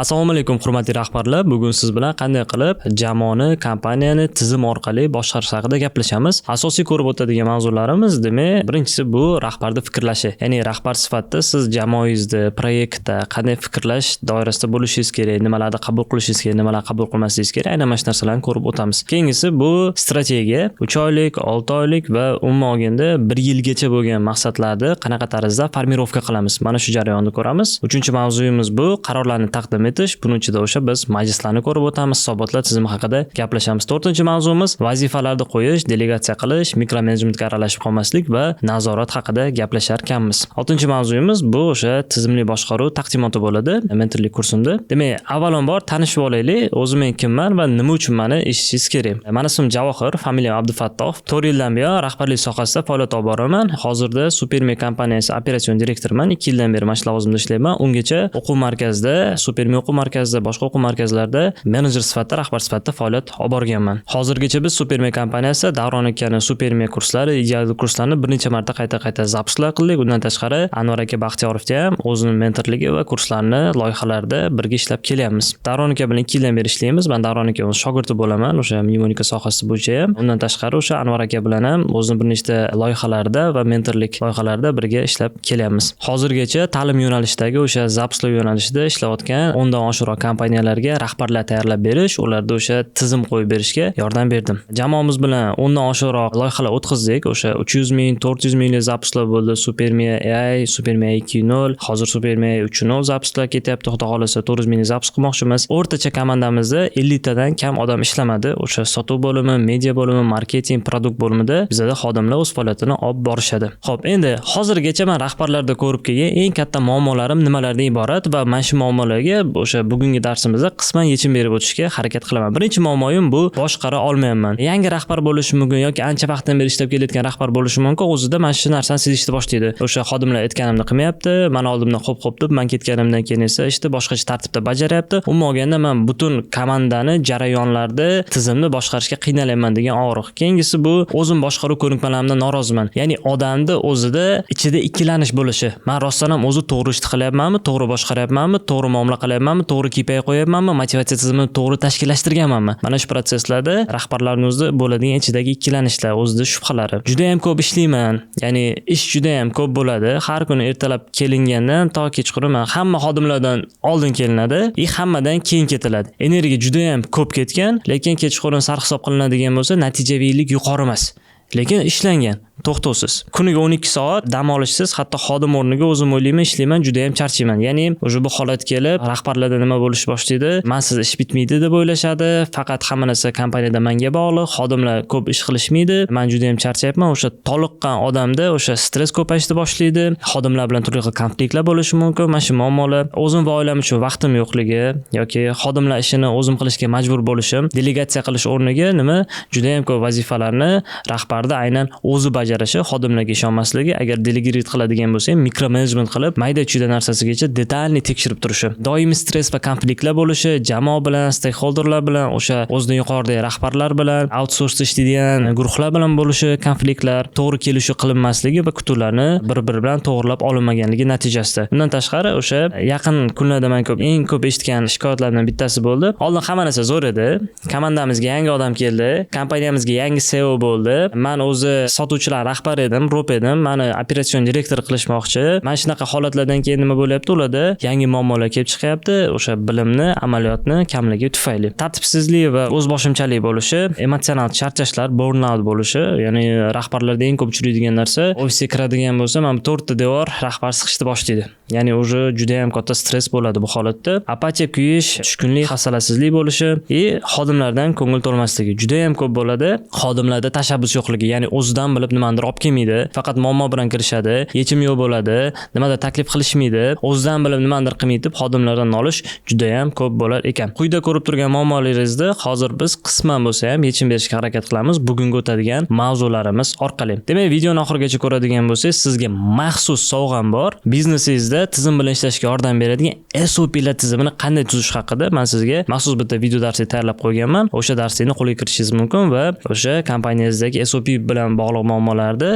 Assalomu alaykum, hurmatli rahbarlar. Bugun siz bilan qanday qilib jamoani, kompaniyani tizim orqali boshqarish haqida gaplashamiz. Asosiy ko'rib o'tadigan mavzularimiz, demak, birinchisi bu rahbarni fikrlashi. Ya'ni rahbar sifatida siz jamoangizda, proyektda qanday fikrlash doirasida bo'lishingiz kerak, nimalarni qabul qilishingiz kerak, nimalarni qabul qilmasligingiz kerak, aynan mana shu narsalarni ko'rib o'tamiz. Keyingisi bu strategiya, 3 oylik, 6 oylik va umuman olganda 1 yilgacha bo'lgan maqsadlarni qanaqa tarzda формировка qilamiz. Mana shu jarayonni ko'ramiz. Uchinchi mavzuyimiz bu qarorlarni taqdim etish. Buning ichida o'sha biz majlislarni ko'rib o'tamiz, hisobotlar tizimi haqida gaplashamiz. To'rtinchi mavzumiz vazifalarni qo'yish, delegatsiya qilish, mikromenejmentga aralashib qolmaslik va nazorat haqida gaplashar ekanmiz. Oltinchi mavzuyimiz bu o'sha tizimli boshqaruv taqdimoti bo'ladi mentorlik kursimda. Demak, avvalambor tanishib olaylik, o'zim men kimman va nima uchun meni eshitishingiz kerak. Mani ismim Javohir, familiyam Abdufattohov. 4 yildan buyon rahbarlik sohasida faoliyat olib boraman. Hozirda Superme kompaniyasi operatsion direktoriman. 2 yildan beri mana shu lavozimda ishlayman. Ungacha o'quv markazida, Superme o'quv markazida, boshqa o'quv markazlarida menejer sifatida, rahbar sifatida faoliyat olib borganman. Hozirgacha biz Superme kompaniyasi Davron akani Superme kurslari, ideal kurslarni bir necha marta qayta-qayta запуск lar qildik. Undan tashqari Anvar aka Baxtiyorovda ham o'zining mentorligi va kurslarni loyihalarida birga ishlab kelyapmiz. Davron aka bilan 2 yildan beri ishlaymiz. Men Davron aka o'z shogirdi bo'laman, o'sha mnemonika sohasi bo'yicha ham. Undan tashqari o'sha Anvar aka bilan ham o'zini bir nechta loyihalarda va mentorlik loyihalarida birga ishlab kelyapmiz. Hozirgacha ta'lim yo'nalishidagi o'sha запуск lar yo'nalishida ishlayotgan 10 dan oshiqroq kompaniyalarga rahbarlar tayyorlab berish, ularda o'sha tizim qo'yib berishga yordam berdim. Jamoamiz bilan 10 dan oshiqroq loyihalar o'tkazdik. O'sha 300 ming, 400 minglik запуск lar bo'ldi. Superme AI, Superme 2.0, hozir Superme 3.0 запуск lar ketyapti. Xudo xohlasa 400 minglik запуск qilmoqchimiz. O'rtacha komandamizda 50 tadan kam odam ishlamadi. O'sha sotuv bo'limi, media bo'limi, marketing, продукт bo'limida bizada xodimlar o'z faoliyatini olib borishadi. Xo'p, endi hozirgacha men rahbarlarda ko'rib kelgan eng katta muammolarim nimalardan iborat va mana shu muammolarga o'sha bugungi darsimizda qisman yechim berib o'tishga harakat qilaman. Birinchi muammoyim bu boshqara olmayapman. Yangi rahbar bo'lishi mumkin yoki ancha vaqtdan beri ishlab kelayotgan rahbar bo'lishi mumkin. O'zida mana shu narsani sezishni boshlaydi. O'sha xodimlar aytganimni qilmayapti, mani oldimdan xo'p xo'p deb, man ketganimdan keyin esa ishni boshqacha tartibda bajaryapti. Umuman olganda man butun komandani, jarayonlarni, tizimni boshqarishga qiynalyapman degan og'riq. Keyingisi bu o'zim boshqaruv ko'nikmalarimdan noroziman. Ya'ni odamni o'zida ichida ikkilanish bo'lishi. Man rostdan ham o'zi to'g'ri ishni qilyapmanmi, to'g'ri boshqaryapmanmi, to'g'ri muomala qilyapmanmi, to'g'ri KPI qo'yapmanmi, motivatsiya tizimini to'g'ri tashkillashtirganmanmi? Mana shu protsesslarda rahbarlarning o'zida bo'ladigan ichidagi ikkilanishlar, o'zida shubhalari. Juda ham ko'p ishlayman. Ya'ni ish juda ham ko'p bo'ladi. Har kuni ertalab kelingandan to kechqurun man hamma xodimlardan oldin kelinadi и hammadan keyin ketiladi. Energiya juda ham ko'p ketgan, lekin kechqurun sarhisob qilinadigan bo'lsa, natijaviylik yuqori emas. Lekin ishlangan, to'xtovsiz. Kuniga 12 soat dam olishsiz, hatto xodim o'rniga o'zim o'ylayman, ishlayman, juda ham charchayman. Ya'ni уже bu holat kelib, rahbarlarda nima bo'lishi boshlaydi? Mansiz ish bitmaydi deb o'ylashadi. Faqat hamma narsa kompaniyada menga bog'liq, xodimlar ko'p ish qilishmaydi. Man juda ham charchayapman. O'sha toliqqan odamda o'sha stress ko'payishni boshlaydi. Xodimlar bilan turli xil konfliktlar bo'lishi mumkin. Mana shu muammolar, o'zim va oilam uchun vaqtim yo'qligi yoki xodimlar ishini o'zim qilishga majbur bo'lishim, delegatsiya qilish o'rniga nima juda ham ko'p vazifalarni rahbarda aynan o'zi bajarishi, xodimlarga ishonmasligi, agar delegate qiladigan bo'lsa ham mikromenejment qilib, mayda-chuyda narsasigacha детальный tekshirib turishi. Doimiy stress va konfliktlar bo'lishi, jamoa bilan, stakeholderlar bilan, o'sha o'zidan yuqoridagi rahbarlar bilan, outsource ishlaydigan guruhlar bilan bo'lishi konfliktlar, to'g'ri kelishuv qilinmasligi va kutuvlarni bir-biri bilan to'g'rilab olinmaganligi natijasida. Undan tashqari o'sha yaqin kunlarda man ko'p eng ko'p eshitgan shikoyatlardan bittasi bo'ldi. Oldin hamma narsa zo'r edi. Komandamizga yangi odam keldi, kompaniyamizga yangi CEO bo'ldi. Man o'zi sotuvchilar rahbari edim, ROP edim. Mani operatsion direktor qilishmoqchi. Mana shunaqa holatlardan keyin nima bo'lyapti? Ularda yangi muammolar kelib chiqyapti. O'sha bilimni, amaliyotni kamligi tufayli. Tartibsizlik va o'zboshimchalik bo'lishi, emotsional charchashlar, burnout bo'lishi, ya'ni rahbarlarda eng ko'p uchraydigan narsa, ofisga kiradigan bo'lsa, mana bu to'rtta devor rahbar siqishni boshlaydi. Ya'ni уже juda ham katta stress bo'ladi bu holatda. Apatiya, kuyish, tushkunlik, hafsalasizlik bo'lishi и xodimlardan ko'ngil to'lmasligi juda ham ko'p bo'ladi. Xodimlarda tashabbus yo'qligi, ya'ni o'zidan bilib nimanidir olib kelmaydi, faqat muammo bilan kirishadi, yechim yo'q bo'ladi, nimadir taklif qilishmaydi, o'zidan bilib nimanidir qilmaydi deb xodimlardan nolish juda ham ko'p bo'lar ekan. Quyida ko'rib turgan muammolaringizni hozir biz qisman bo'lsa ham yechim berishga harakat qilamiz bugungi o'tadigan mavzularimiz orqali. Demak, videoni oxirigacha ko'radigan bo'lsangiz, sizga maxsus sovg'am bor. Biznesingizda kompaniyangizda tizim bilan ishlashga yordam beradigan SOPlar tizimini qanday tuzish haqida man sizga maxsus bitta video darslik tayyorlab qo'yganman. O'sha darslikni qo'lga kiritishingiz mumkin va o'sha kompaniyang'izdagi SOP bilan bog'liq muammolarni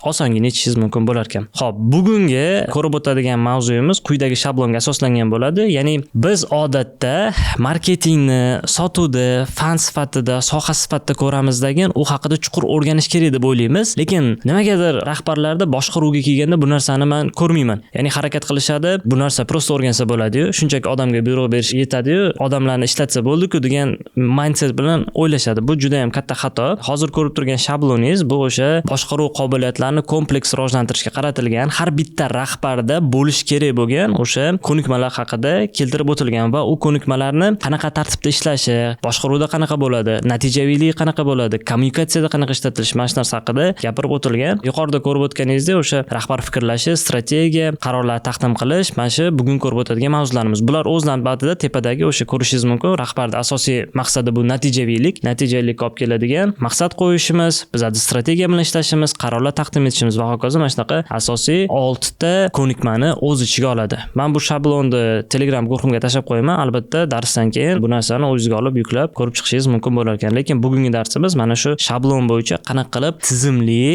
osongina yechishingiz mumkin bo'lar ekan. Xo'p, bugungi ko'rib o'tadigan mavzuyimiz quyidagi shablonga asoslangan bo'ladi. Ya'ni biz odatda marketingni, sotuvni fan sifatida, soha sifatida ko'ramiz, lekin u haqida chuqur o'rganish kerak deb o'ylaymiz. Lekin nimagadir rahbarlarda boshqaruvga kelganda bu narsani man ko'rmayman. Ya'ni harakat qilishadi, bu narsa просто o'rgansa bo'ladi-yu, shunchaki odamga buyruq berish yetadi-yu, odamlarni ishlatsa bo'ldi-ku degan mindset bilan o'ylashadi. Bu juda ham katta xato. Hozir ko'rib turgan shabloningiz bu o'sha boshqaruv qobiliyatlarini kompleks rivojlantirishga qaratilgan, har bitta rahbarda bo'lishi kerak bo'lgan o'sha ko'nikmalar haqida keltirib o'tilgan va u ko'nikmalarni qanaqa tartibda ishlashi, boshqaruvda qanaqa bo'ladi, natijaviyligi qanaqa bo'ladi, kommunikatsiyada qanaqa ishlatilishi, mana shu narsa haqida gapirib o'tilgan. Yuqorida ko'rib o'tganingizdek, o'sha rahbar fikrlashi, strategiya, qarorlar taqdim qilish, mana shu bugun ko'rib o'tadigan mavzularimiz. Bular o'z navbatida tepadagi o'sha ko'rishingiz mumkin, rahbarning asosiy maqsadi bu natijaviylik, natijalilikka olib keladigan maqsad qo'yishimiz, bizlarni strategiya bilan ishlashimiz, qarorlar taqdim etishimiz va hokazo, mana shunaqa asosiy 6 ta ko'nikmani o'z ichiga oladi. Men bu shablonni Telegram guruhimga tashlab qo'yaman. Albatta darsdan keyin bu narsani o'zingizga olib yuklab ko'rib chiqishingiz mumkin bo'lar ekan. Lekin bugungi darsimiz mana shu shablon bo'yicha qanaqa qilib tizimli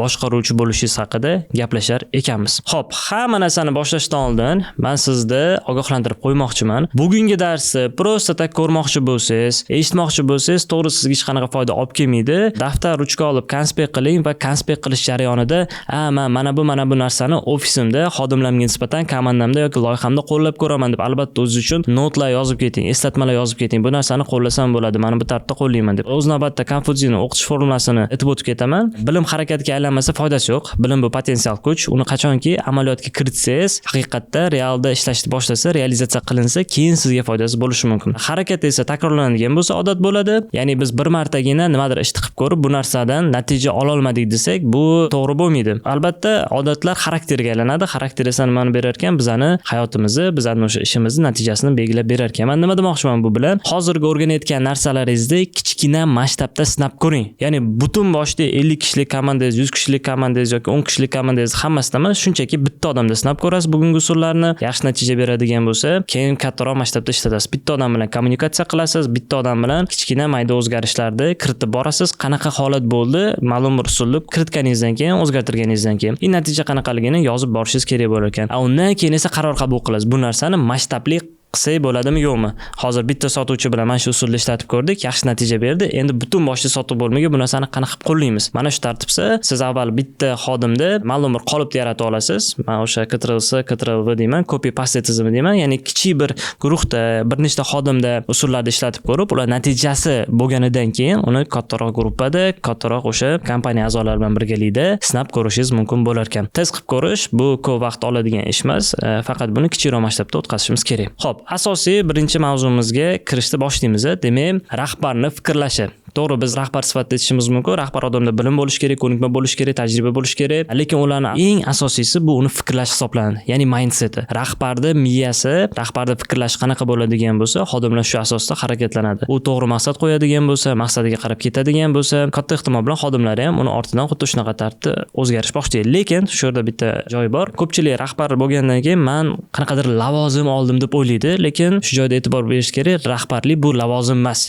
boshqaruvchi bo'lishingiz haqida gaplashar ekanmiz. Xo'p, hamma narsani boshlashdan oldin men sizni ogohlantirib qo'ymoqchiman. Bugungi darsni просто так ko'rmoqchi bo'lsangiz, eshitmoqchi bo'lsangiz, to'g'ri, sizga hech qanaqa foyda olib kelmaydi. Daftar, ruchka olib konspekt qiling va konspekt qilish jarayonida a man mana bu narsani ofisimda xodimlarimga nisbatan komandamda yoki loyihamda qo'llab ko'raman deb albatta o'zingiz uchun notlar yozib keting, eslatmalar yozib keting. Bu narsani qo'llasam bo'ladi, mana bu tartibda qo'llayman deb. O'z navbatda Konfutsiyni o'qitish formulasini aytib o'tib ketaman. Bilim harakatga aylanmasa, foydasi yo'q. Bilim bu potensial kuch. Uni qachonki amaliyotga kiritsangiz, haqiqatda realda ishlashni boshlasa, realizatsiya qilinsa, keyin sizga foydasi bo'lishi mumkin. Harakat esa takrorlanadigan bo'lsa, odat bo'ladi. Ya'ni biz bir martagina nimadir ishni qilib ko'rib, bu narsadan natija ololmadik desak, bu to'g'ri bo'lmaydi. Albatta odatlar xarakterga aylanadi. Xarakter esa nimani berar ekan? Bizani hayotimizni, bizani o'sha ishimizni natijasini belgilab berar ekan. Man nima demoqchiman bu bilan? Hozirgi o'rganayotgan narsalaringizni kichkina masshtabda sinab ko'ring. Ya'ni butun boshli 50 kishilik komandangiz, 100 kishilik komandangiz yoki 10 kishilik komandangiz hammasida emas, shunchaki bitta odamda sinab ko'rasiz bugungi usullarni. Yaxshi natija beradigan bo'lsa, keyin kattaroq masshtabda ishlatasiz. Bitta odam bilan kommunikatsiya qilasiz, bitta odam bilan kichkina mayda o'zgarishlarni kiritib borasiz. Qanaqa holat bo'ldi, ma'lum bir usulni kiritganingizdan keyin, o'zgartirganingizdan keyin и natija qanaqaligini yozib borishingiz kerak bo'lar ekan. A undan keyin esa qaror qabul qilasiz. Bu narsani masshtabli qilsak bo'ladimi, yo'qmi? Hozir bitta sotuvchi bilan mana shu usulni ishlatib ko'rdik, yaxshi natija berdi. Endi butun boshli sotuv bo'limiga bu narsani qanaqa qilib qo'llaymiz? Mana shu tartibsa, siz avval bitta xodimda ma'lum bir qolipni yaratib olasiz. Man o'sha Ctrl C, Ctrl V deyman, copy paste tizimi deyman. Ya'ni kichik bir guruhda, bir nechta xodimda usullarni ishlatib ko'rib, ular natijasi bo'lganidan keyin uni kattaroq gruppada, kattaroq o'sha kompaniya a'zolari bilan birgalikda sinab ko'rishingiz mumkin bo'lar ekan. Test qilib ko'rish bu ko'p vaqt oladigan ish emas, faqat buni kichikroq masshtabda o'tkazishimiz kerak. Xo'p, asosiy birinchi mavzumizga kirishni boshlaymiz. Demak, rahbarni fikrlashi. To'g'ri, biz rahbar sifatida aytishimiz mumkin. Rahbar odamda bilim bo'lishi kerak, ko'nikma bo'lishi kerak, tajriba bo'lishi kerak. Lekin ularning eng asosiysi bu uni fikrlash hisoblanadi. Ya'ni mindseti. Rahbarni miyasi, rahbarni fikrlashi qanaqa bo'ladigan bo'lsa, xodimlar shu asosda harakatlanadi. U to'g'ri maqsad qo'yadigan bo'lsa, maqsadiga qarab ketadigan bo'lsa, katta ehtimol bilan xodimlari ham uni ortidan xuddi shunaqa tartibda o'zgarish boshlaydi. Lekin shu yerda bitta joy bor. Ko'pchilik rahbar bo'lgandan keyin man qanaqadir lavozim oldim deb o'ylaydi, lekin shu joyda e'tibor berish kerak, rahbarlik bu lavozim emas.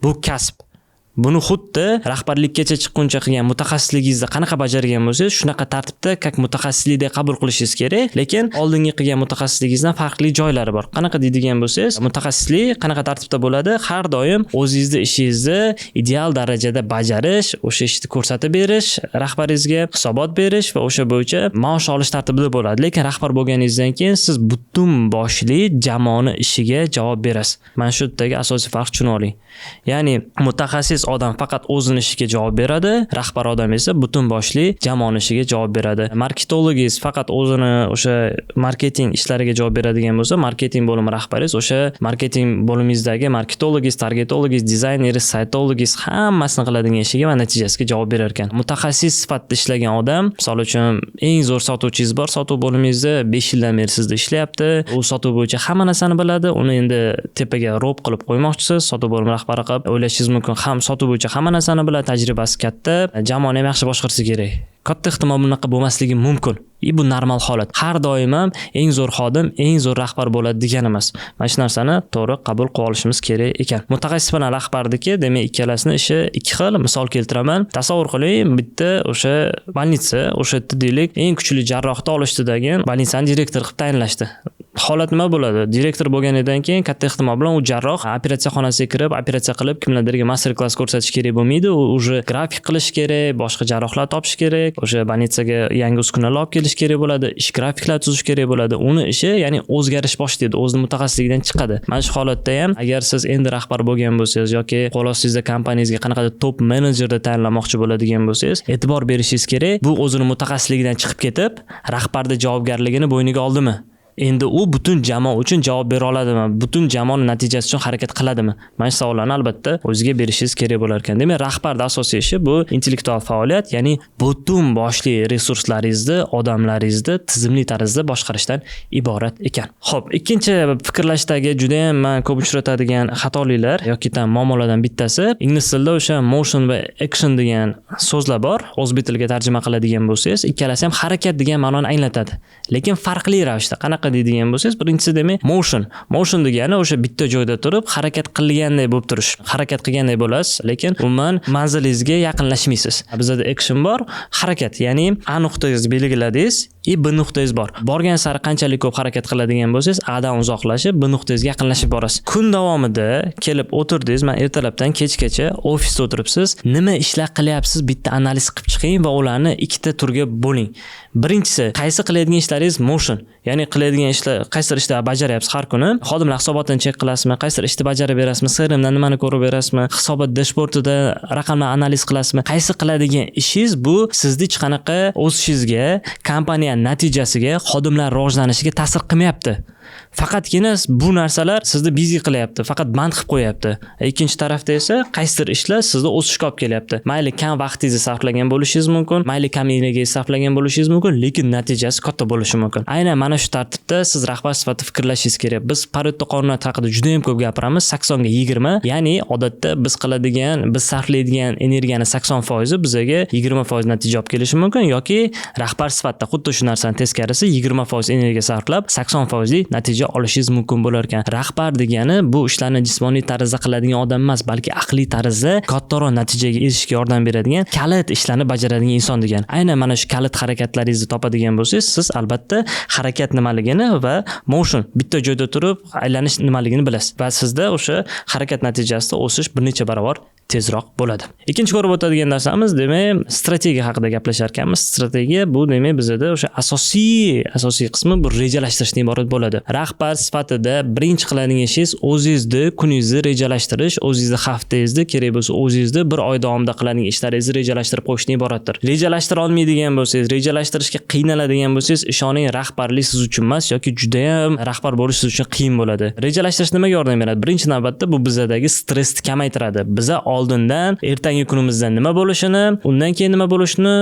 Bu kasb. Buni xuddi rahbarlikkacha chiqquncha qilgan mutaxassisligingizni qanaqa bajargan bo'lsangiz, shunaqa tartibda как mutaxassislikdek qabul qilishingiz kerak. Lekin oldingi qilgan mutaxassisligingizdan farqli joylari bor. Qanaqa deydigan bo'lsangiz, mutaxassislik qanaqa tartibda bo'ladi? Har doim o'zingizni ishingizni ideal darajada bajarish, o'sha ishni ko'rsatib berish, rahbaringizga hisobot berish va o'sha bo'yicha maosh olish tartibida bo'ladi. Lekin rahbar bo'lganingizdan keyin siz butun boshli jamoani ishiga javob berasiz. Mana shu yerdagi asosiy farq, tushunib oling. Ya'ni mutaxassis odam faqat o'zini ishiga javob beradi, rahbar odam esa butun boshli jamoani ishiga javob beradi. Marketologingiz faqat o'zini o'sha marketing ishlariga javob beradigan bo'lsa, marketing bo'limi rahbaringiz o'sha marketing bo'limingizdagi marketologingiz, targetologingiz, dizayneringiz, saytologingiz hammasini qiladigan ishiga va natijasiga javob berar ekan. Mutaxassis sifatida ishlagan odam, misol uchun, eng zo'r sotuvchingiz bor, sotuv bo'limingizda 5 yildan beri sizda ishlayapti. U sotuv bo'yicha hamma narsani biladi. Uni endi tepaga ROP qilib qo'ymoqchisiz, sotuv bo'limi rahbari qilib. O'ylashingiz mumkin, ham sotuv bo'yicha hamma narsani biladi, tajribasi katta, jamoani ham yaxshi boshqarsa kerak. Katta ehtimol bunaqa bo'lmasligi mumkin. И bu normal holat. Har doim ham eng zo'r xodim eng zo'r rahbar bo'ladi degani emas. Mana shu narsani to'g'ri qabul qilib olishimiz kerak ekan. Mutaxassis bilan rahbarniki, demak, ikkalasini ishi ikki xil. Misol keltiraman. Tasavvur qiling, bitta o'sha больница, o'sha yerda, deylik, eng kuchli jarrohni olishdidagi больница ni direktor qilib tayinlashdi. Holat nima bo'ladi? Direktor bo'lganidan keyin katta ehtimol bilan u jarroh operatsiya xonasiga kirib, operatsiya qilib, kimlardirga master klass ko'rsatish kerak bo'lmaydi. U уже grafik qilish kerak, boshqa jarrohlar topish kerak, o'sha больница ga yangi uskunalar olib kelish kerak bo'ladi, ish grafiklar tuzish kerak bo'ladi. Uni ishi, ya'ni o'zgarish boshlaydi, o'zini mutaxassisligidan chiqadi. Mana shu holatda ham agar siz endi rahbar bo'lgan bo'lsangiz yoki qo'l ostingizda kompaniyangizga qanaqadir top menejerni tayinlamoqchi bo'ladigan bo'lsangiz, e'tibor berishingiz kerak. Bu o'zini mutaxassisligidan chiqib ketib, rahbarni javobgarligini bo'yniga oldimi? Endi u butun jamoa uchun javob bera oladimi? Butun jamoani natijasi uchun harakat qiladimi? Mana shu savollarni albatta o'ziga berishingiz kerak bo'lar ekan. Demak, rahbarning asosiy ishi bu intellektual faoliyat, ya'ni butun boshli resurslaringizni, odamlaringizni tizimli tarzda boshqarishdan iborat ekan. Xo'p, ikkinchi fikrlashdagi juda ham man ko'p uchratadigan xatoliklar yoki там muammolardan bittasi, ingliz tilida o'sha motion va action degan so'zlar bor. O'zbek tiliga tarjima qiladigan bo'lsangiz, ikkalasi ham harakat degan ma'noni anglatadi. Lekin farqli ravishda. Qanaqa deydigan bo'lsangiz, birinchisi, demak, motion. Motion degani o'sha bitta joyda turib harakat qilganday bo'lib turish. Harakat qilganday bo'lasiz, lekin umuman manzilingizga yaqinlashmaysiz. Bizada action bor, harakat, ya'ni A nuqtangizni belgiladingiz и B nuqtangiz bor. Borgan sari qanchalik ko'p harakat qiladigan bo'lsangiz, A dan uzoqlashib, B nuqtangizga yaqinlashib borasiz. Kun davomida kelib o'tirdingiz, man ertalabdan kechgacha ofisda o'tiribsiz, nima ishlar qilyapsiz, bitta analiz qilib chiqing va ularni ikkita turga bo'ling. Birinchisi, qaysi qilayotgan ishlaringiz motion, ya'ni qilayotgan ishlar, qaysidir ishlar bajaryapsiz har kuni. Xodimlar hisobotini chek qilasizmi, qaysidir ishni bajarib berasizmi, CRMdan nimani ko'rib berasizmi, hisobot dashbordida raqamlar analiz qilasizmi? Qaysi qiladigan ishingiz bu sizni hech qanaqa o'sishingizga, kompaniya natijasiga, xodimlar rivojlanishiga ta'sir qilmayapti. Faqatgina bu narsalar sizni busy qilyapti, faqat band qilib qo'yapti. Ikkinchi tarafda esa qaysidir ishlar sizni o'sishga olib kelyapti. Mayli, kam vaqtingizni sarflagan bo'lishingiz mumkin, mayli, kam energiya sarflagan bo'lishingiz mumkin, lekin natijasi katta bo'lishi mumkin. Aynan mana shu tartibda siz rahbar sifatida fikrlashingiz kerak. Biz Pareto qonuniyati haqida juda ham ko'p gapiramiz. 80 ga 20, ya'ni odatda biz qiladigan, biz sarflaydigan energiyani 80% bizaga 20% natija olib kelishi mumkin yoki rahbar sifatida xuddi shu narsani teskarisi, 20% energiya sarflab, 80% natija olishingiz mumkin bo'lar ekan. Rahbar degani bu ishlarni jismoniy tarzda qiladigan odam emas, balki aqliy tarzda kattaroq natijaga erishishga yordam beradigan kalit ishlarni bajaradigan inson degani. Aynan mana shu kalit harakatlaringizni topadigan bo'lsangiz, siz albatta harakat nimaligini va motion, bitta joyda turib aylanish nimaligini bilasiz va sizda o'sha harakat natijasida o'sish bir necha barobar tezroq bo'ladi. Ikkinchi ko'rib o'tadigan narsamiz, demak, strategiya haqida gaplashar ekanmiz. Strategiya bu, demak, bizada o'sha asosiy qismi bu rejalashtirishdan iborat bo'ladi. Rahbar sifatida birinchi qiladigan ishingiz o'zingizni kuningizni rejalashtirish, o'zingizni haftangizni, kerak bo'lsa o'zingizni bir oy davomida qiladigan ishlaringizni rejalashtirib qo'yishdan iboratdir. Rejalashtira olmaydigan bo'lsangiz, rejalashtirishga qiynaladigan bo'lsangiz, ishoning, rahbarlik siz uchun emas yoki judayam rahbar bo'lish siz uchun qiyin bo'ladi. Rejalashtirish nimaga yordam beradi? Birinchi navbatda bu bizadagi stressni kamaytiradi. Biza oldindan ertangi kunimizda nima bo'lishini, undan keyin nima bo'lishini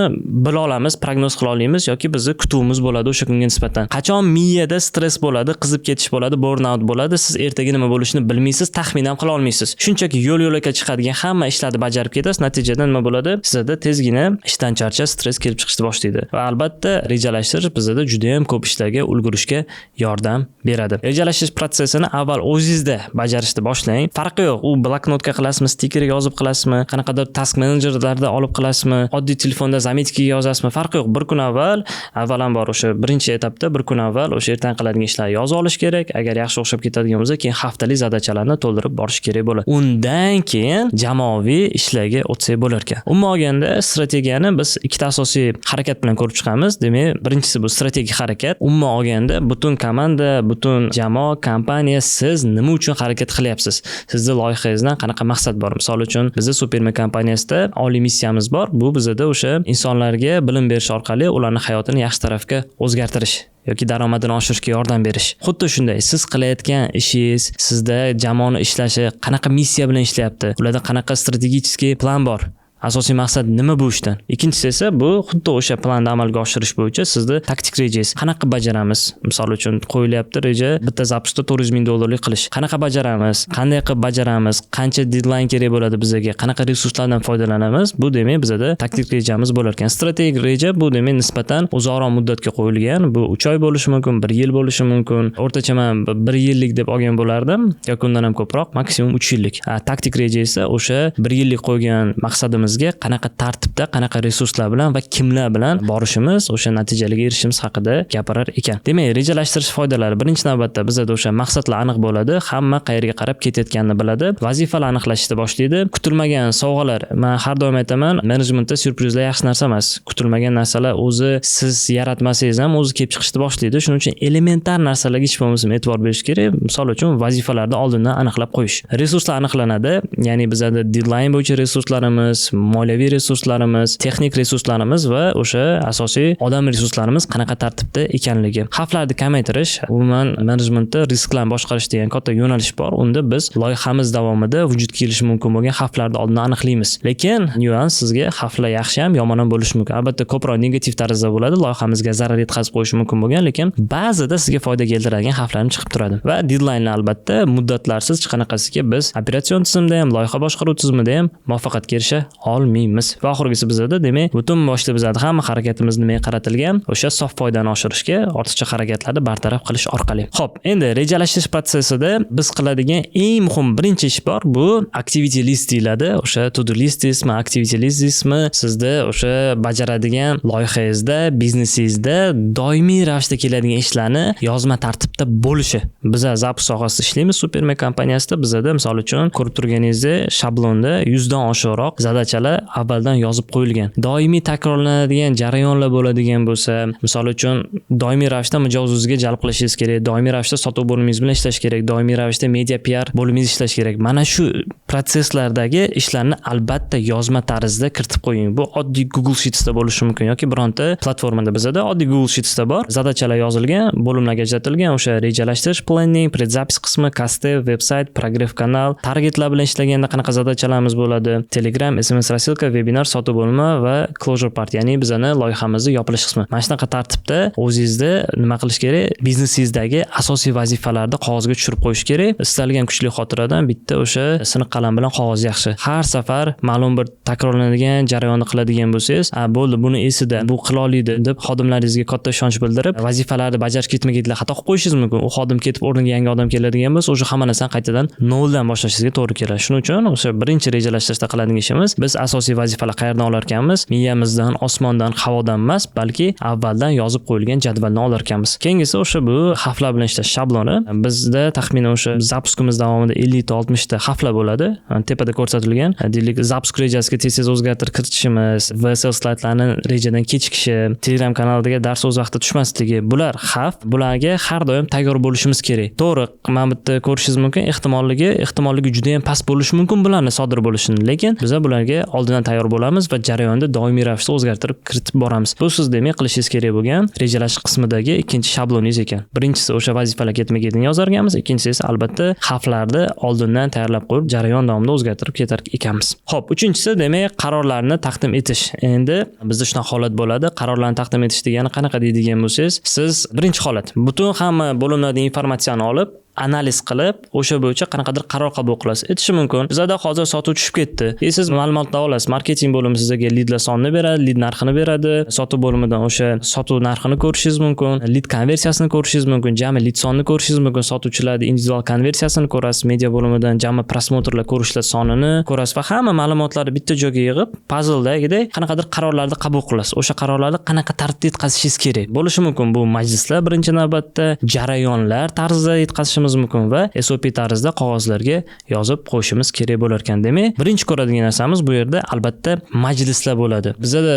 bila olamiz, prognoz qila olamiz yoki bizni kutuvimiz bo'ladi o'sha kunga nisbatan. Qachon miyada stress bo'ladi, qizib ketish bo'ladi, burnout bo'ladi, siz ertaga nima bo'lishini bilmaysiz, taxmin ham qila olmaysiz. Shunchaki yo'l yo'lakay chiqadigan hamma ishlarni bajarib ketasiz, natijada nima bo'ladi? Sizda tezgina ishdan charchash, stress kelib chiqishni boshlaydi. Va albatta rejalashtirish bizada juda ham ko'p ishlarga ulgurishga yordam beradi. Rejalashtirish protsessini avval o'zingizda bajarishni boshlang. Farqi yo'q, u bloknotga qilasizmi, stikerga yozib qilasizmi, qanaqadir task menejerlarda olib qilasizmi, oddiy telefonda заметка ga yozasizmi, farqi yo'q. Bir kun avval, avvalambor o'sha birinchi etapda bir kun avval o'sha ertaga qiladigan ishlarni yozib olish kerak. Agar yaxshi o'xshab ketadigan bo'lsa, keyin haftalik задача larni to'ldirib borish kerak bo'ladi. Undan keyin jamoaviy ishlarga o'tsak bo'lar ekan. Umuman olganda strategiyani biz ikkita asosiy harakat bilan ko'rib chiqamiz. Demak, birinchisi bu strategik harakat. Umuman olganda butun komanda, butun jamoa, kompaniya, siz nima uchun harakat qilyapsiz? Sizni loyihangizdan qanaqa maqsad bor? Misol uchun, bizni Superme kompaniyasida oliy missiyamiz bor. Bu bizada o'sha insonlarga bilim berish orqali ularning hayotini yaxshi tarafga o'zgartirish yoki daromadini oshirishga yordam berish. Xuddi shunday, siz qilayotgan ishingiz, sizda jamoani ishlashi qanaqa missiya bilan ishlayapti? Ularda qanaqa strategический plan bor? Asosiy maqsad nima bu ishdan? Ikkinchisi esa bu xuddi o'sha planni amalga oshirish bo'yicha sizni taktik rejangiz. Qanaqa bajaramiz? Misol uchun, qo'yilyapti reja: bitta запуск da 400 ming dollarlik qilish. Qanaqa bajaramiz? Qanday qilib bajaramiz? Qancha deadline kerak bo'ladi bizaga? Qanaqa resurslardan foydalanamiz? Bu demak, bizada taktik rejamiz bo'lar ekan. Strategik reja bu demak, nisbatan uzoqroq muddatga qo'yilgan. Bu 3 oy bo'lishi mumkin, bir yil bo'lishi mumkin. O'rtacha man bir yillik deb olgan bo'lardim yoki undan ham ko'proq, maksimum 3 yillik. Taktik reja esa o'sha bir yillik qo'ygan maqsadimizga qanaqa tartibda, qanaqa resurslar bilan va kimlar bilan borishimiz, o'sha natijalarga erishishimiz haqida gapirar ekan. Demak, rejalashtirish foydalari: birinchi navbatda bizada o'sha maqsadlar aniq bo'ladi, hamma qayerga qarab ketayotganini biladi, vazifalar aniqlashishni boshlaydi. Kutilmagan sovg'alar, man har doim aytaman, menejmentda syurprizlar yaxshi narsa emas. Kutilmagan narsalar o'zi, siz yaratmasangiz ham, o'zi kelib chiqishni boshlaydi. Shuning uchun elementar narsalarga hech bo'lmasam e'tibor berish kerak. Misol uchun, vazifalarni oldindan aniqlab qo'yish. Resurslar aniqlanadi, ya'ni bizada deadline bo'yicha resurslarimiz, moliyaviy resurslarimiz, texnik resurslarimiz va o'sha asosiy odam resurslarimiz qanaqa tartibda ekanligi. Xavflarni kamaytirish. Umuman, menejmentda risklarni boshqarish degan katta yo'nalish bor. Unda biz loyihamiz davomida vujudga kelishi mumkin bo'lgan xavflarni oldindan aniqlaymiz. Lekin nyuans: sizga xavflar yaxshi ham, yomon ham bo'lishi mumkin. Albatta, ko'proq negativ tarzda bo'ladi, loyihamizga zarar yetkazib qo'yishi mumkin bo'lgan, lekin ba'zida sizga foyda keltiradigan xavflar ham chiqib turadi. Va deadline, albatta, muddatlarsiz hech qanaqasiga biz operatsion tizimda ham, loyiha boshqaruv tizimida ham muvaffaqiyatga erisha olmaymiz. Va oxirgisi bizada, demak, butun boshli bizada hamma harakatimiz nimaga qaratilgan? O'sha sof foydani oshirishga, ortiqcha xarajatlarni bartaraf qilish orqali. Ho'p, endi rejalashtirish protsessida biz qiladigan eng muhim birinchi ish bor, bu activity list deyiladi. O'sha to do list deysizmi, activity list deysizmi, sizda o'sha bajaradigan loyihangizda, biznesingizda doimiy ravishda keladigan ishlarni yozma tartibda bo'lishi. Biza запуск sohasida ishlaymiz Supermek kompaniyasida. Bizada, misol uchun, ko'rib turganingizdek, shablonda 100 dan oshiqroq задача lar avvaldan yozib qo'yilgan. Doimiy takrorlanadigan jarayonlar bo'ladigan bo'lsa, misol uchun, doimiy ravishda mijoz o'ziga jalb qilishingiz kerak, doimiy ravishda sotuv bo'limingiz bilan ishlash kerak, doimiy ravishda media, PR bo'limingiz ishlash kerak, mana shu protsesslardagi ishlarni albatta yozma tarzda kiritib qo'ying. Bu oddiy Google Sheetsda bo'lishi mumkin yoki bironta platformada. Bizada oddiy Google Sheetsda bor, задача lar yozilgan, bo'limlarga ajratilgan: o'sha rejalashtirish, planning, предзапись qismi, кастдев, veb-sayt, прогрев kanal, targetlar bilan ishlaganda qanaqa задача larimiz bo'ladi, Telegram, SMS рассылка, vebinar, sotuv bo'limi va closure part, ya'ni bizani loyihamizni yopilish qismi. Mana shunaqa tartibda o'zingizda nima qilish kerak? Biznesingizdagi asosiy vazifalarni qog'ozga tushirib qo'yish kerak. Istalgan kuchli xotiradan bitta o'sha siniq qalam bilan qog'oz yaxshi. Har safar ma'lum bir takrorlanadigan jarayonni qiladigan bo'lsangiz, "A, bo'ldi, buni esida, bu qila oladi", deb xodimlaringizga katta ishonch bildirib, vazifalarni bajarish ketma-ketlar xato qilib qo'yishingiz mumkin. U xodim ketib, o'rniga yangi odam keladigan bo'lsa, o'sha hamma narsani qaytadan noldan boshlashingizga to'g'ri keladi. Shuning uchun o'sha birinchi rejalashtirishda qiladigan ishimiz: biz asosiy vazifalar qayerdan olar ekanmiz? Miyamizdan, osmondan, havodan emas, balki avvaldan yozib qo'yilgan jadvaldan olar ekanmiz. Keyingisi o'sha bu xavflar bilan ishlash shabloni. Bizda taxminan o'sha запуск imiz davomida 50 ta, 60 ta xavflar bo'ladi. Tepada ko'rsatilgan, deylik, запуск rejasiga tez tez o'zgartirish kiritishimiz, VSL slaydlarni rejadan kechikishi, Telegram kanalidagi dars o'z vaqtida tushmasligi, bular xavf. Bularga har doim tayyor bo'lishimiz kerak. To'g'ri, mana bu yerda ko'rishingiz mumkin, ehtimollligi juda yam past bo'lishi mumkin bularni sodir bo'lishini, lekin biza bularga oldindan tayyor bo'lamiz va jarayonda doimiy ravishda o'zgartirib kiritib boramiz. Bu siz, demak, qilishingiz kerak bo'lgan rejalashish qismidagi ikkinchi shabloningiz ekan. Birinchisi o'sha vazifalar ketma ketini yozar ekanmiz, ikkinchisi esa albatta xavflarni oldindan tayyorlab qo'yib, jarayon davomida o'zgartirib ketar ekanmiz. Ho'p, uchinchisi, demak, qarorlarni taqdim etish. Endi bizda shunaqa holat bo'ladi. Qarorlarni taqdim etish degani qanaqa deydigan bo'lsangiz, siz birinchi holat butun hamma bo'limlardan informatsiyani olib, analiz qilib, o'sha bo'yicha qanaqadir qaror qabul qilasiz. Aytishi mumkin, bizada hozir sotuv tushib ketdi. E siz ma'lumotlar olasiz. Marketing bo'limi sizga lidlar sonini beradi, lid narxini beradi. Sotuv bo'limidan o'sha sotuv narxini ko'rishingiz mumkin, lid konversiyasini ko'rishingiz mumkin, jami lid sonini ko'rishingiz mumkin, sotuvchilarni individual konversiyasini ko'rasiz, media bo'limidan jami просмотр lar, ko'rishlar sonini ko'rasiz va hamma ma'lumotlarni bitta joyga yig'ib, puzzledagidek qanaqadir qarorlarni qabul qilasiz. O'sha qarorlarni qanaqa tartibda yetkazishingiz kerak bo'lishi mumkin. Bu majlislar, birinchi navbatda jarayonlar tarzida yetkazishimiz mumkin va SOP tarzida qog'ozlarga yozib qo'yishimiz kerak bo'lar ekan. Demak, birinchi ko'radigan narsamiz bu yerda albatta majlislar bo'ladi. Bizada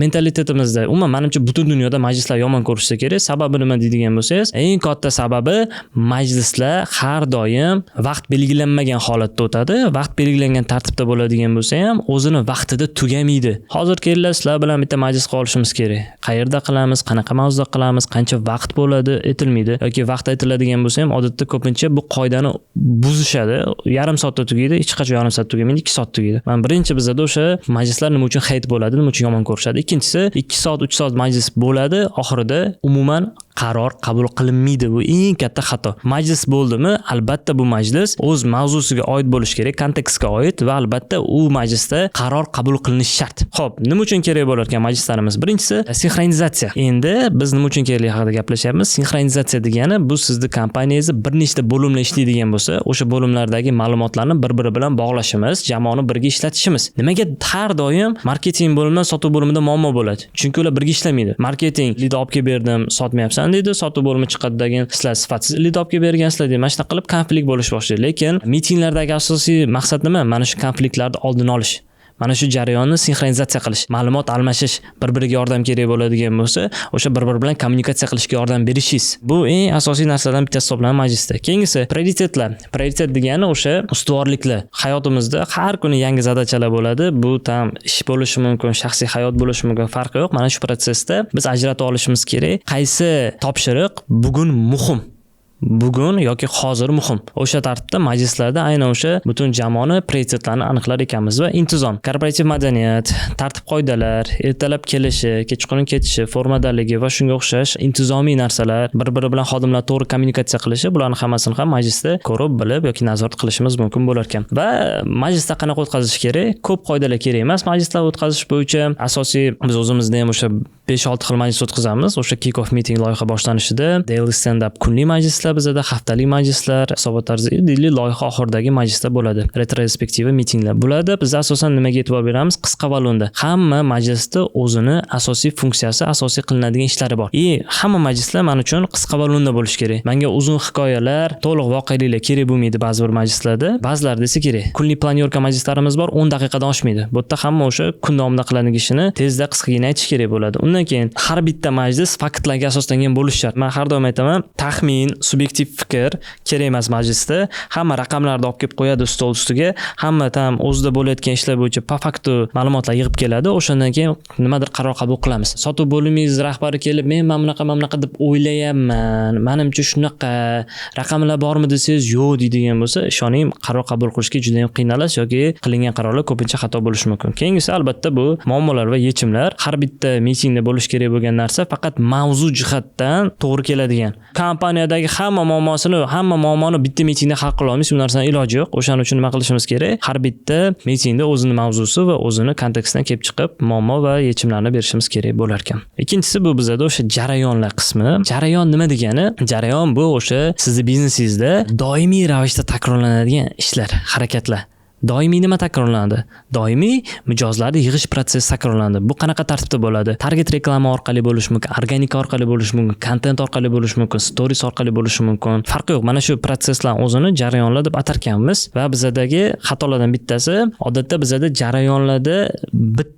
mentalitetimizda, umuman, manimcha, butun dunyoda majlislar yomon ko'rishsa kerak. Sababi nima deydigan bo'lsangiz, eng katta sababi majlislar har doim vaqt belgilanmagan holatda o'tadi. Vaqt belgilangan tartibda bo'ladigan bo'lsa ham, o'zini vaqtida tugamaydi. "Hozir kelinglar, sizlar bilan bitta majlis qilib olishimiz kerak. Qayerda qilamiz, qanaqa mavzuda qilamiz, qancha vaqt bo'ladi?" aytilmaydi yoki vaqt aytiladigan bo'lsa ham, odatda Ko'pincha bu qoidani buzishadi. Yarim soatda tugaydi, hech qachon yarim soat tugamaydi, 2 soat tugaydi. Mana birinchi, bizada o'sha majlislar nima uchun hate bo'ladi, nima uchun yomon ko'rishadi. Ikkinchisi, 2 soat, 3 soat majlis bo'ladi, oxirida umuman qaror qabul qilinmaydi. Bu eng katta xato. Majlis bo'ldimi, albatta bu majlis o'z mavzusiga oid bo'lishi kerak, kontekstga oid va albatta u majlisda qaror qabul qilinishi shart. Ho'p, nima uchun kerak bo'lar ekan majlislarimiz? Birinchisi, sinxronizatsiya. Endi biz nima uchun kerakligi haqida gaplashyapmiz. Sinxronizatsiya degani bu sizni kompaniyangizni bir nechta bo'limlar ishlaydigan bo'lsa, o'sha bo'limlardagi ma'lumotlarni bir biri bilan bog'lashimiz, jamoani birga ishlatishimiz. Nimaga har doim marketing bo'limidan sotuv bo'limida muammo bo'ladi? Chunki ular birga ishlamaydi. Marketing lid olib kelib berdim, sotmayapsan deydi. Sotuv bo'limi chiqadi, degan sizlar sifatsiz lid olib kelib bergansizlar deydi. Mana shunaqa qilib konflikt bo'lish boshlaydi. Lekin mitinglardagi asosiy maqsad nima? Mana shu konfliktlarni oldini olish, mana shu jarayonni sinxronizatsiya qilish, ma'lumot almashish. Bir biriga yordam kerak bo'ladigan bo'lsa, o'sha bir biri bilan kommunikatsiya qilishga yordam berishingiz. Bu eng asosiy narsalardan bittasi hisoblanadi majlisda. Keyingisi, prioritetlar. Prioritet degani o'sha ustuvorliklar. Hayotimizda har kuni yangi задача lar bo'ladi. Bu там ish bo'lishi mumkin, shaxsiy hayot bo'lishi mumkin, farqi yo'q. Mana shu protsessda biz ajrata olishimiz kerak, qaysi topshiriq bugun muhim, bugun yoki hozir muhim. O'sha tartibda majlislarda aynan o'sha butun jamoani prioritetlarini aniqlar ekanmiz. Va intizom, korporativ madaniyat, tartib qoidalar, ertalab kelishi, kechqurun ketishi, formadaligi va shunga o'xshash intizomiy narsalar, bir biri bilan xodimlar to'g'ri kommunikatsiya qilishi, bularni hammasini ham majlisda ko'rib, bilib yoki nazorat qilishimiz mumkin bo'lar ekan. Va majlisda qanaqa o'tkazish kerak? Ko'p qoidalar kerak emas majlislar o'tkazish bo'yicha. Asosiy biz o'zimizda ham o'sha 5-6 xil majlis o'tkazamiz. O'sha kick off meeting loyiha boshlanishida, daily stand up kunlik majlislar bizada, haftalik majlislar, hisobot tarzi, loyiha oxiridagi majlislar bo'ladi. Retrospektiva meetinglar. Bularda biz asosan nimaga e'tibor beramiz? Qisqa va lo'nda. Hamma majlisda o'zini asosiy funksiyasi, asosiy qilinadigan ishlari bor. И hamma majlislar man uchun qisqa va lo'nda bo'lishi kerak. Menga uzun hikoyalar, to'liq voqeliklar kerak bo'lmaydi ba'zi bir majlislarda. Ba'zilarida esa kerak. Kunlik планёрка majlislarimiz bor, 10 daqiqadan oshmaydi. Bu yerda hamma o'sha kun davomida qiladigan ishini tezda, qisqagina aytish kerak bo'ladi. Undan keyin har bitta majlis faktlarga asoslangan bo'lishi shart. Man har doim aytaman, taxmin, subyektiv fikr kerak emas majlisda. Hamma raqamlarni olib kelib qo'yadi stol ustiga. Hamma там o'zida bo'layotgan ishlar bo'yicha по факту ma'lumotlar yig'ib keladi. O'shandan keyin nimadir qaror qabul qilamiz. Sotuv bo'limingiz rahbari kelib, men mana bunaqa, mana bunaqa deb o'ylayapman. Manimcha shunaqa raqamlar bormi desangiz, yo'q deydigan bo'lsa, ishoning, qaror qabul qilishga juda ham qiynalasiz yoki qilingan qarorlar ko'pincha xato bo'lishi mumkin. Keyingisi, albatta, bu muammolar va yechimlar. Har bitta mitingda bo'lishi kerak bo'lgan narsa faqat mavzu jihatdan to'g'ri keladigan. Kompaniyadagi hamma muammosini, hamma muammoni bitta mitingda hal qila olmaysiz, bu narsani iloji yo'q. O'shaning uchun nima qilishimiz kerak? Har bitta mitingda o'zini mavzusi va o'zini kontekstidan kelib chiqib muammo va yechimlarni berishimiz kerak bo'lar ekan. Ikkinchisi, bu bizada o'sha jarayonlar qismi. Jarayon nima degani? Jarayon bu o'sha sizni biznesingizda doimiy ravishda takrorlanadigan ishlar, harakatlar. Doimiy nima takrorlanadi? Doimiy mijozlarni yig'ish protsessi takrorlanadi. Bu qanaqa tartibda bo'ladi? Target reklama orqali bo'lishi mumkin, organika orqali bo'lishi mumkin, kontent orqali bo'lishi mumkin, stories orqali bo'lishi mumkin. Farqi yo'q. Mana shu protsesslar o'zini jarayonlar deb atarkanmiz va bizadagi xatolardan bittasi, odatda bizada jarayonlarda bitta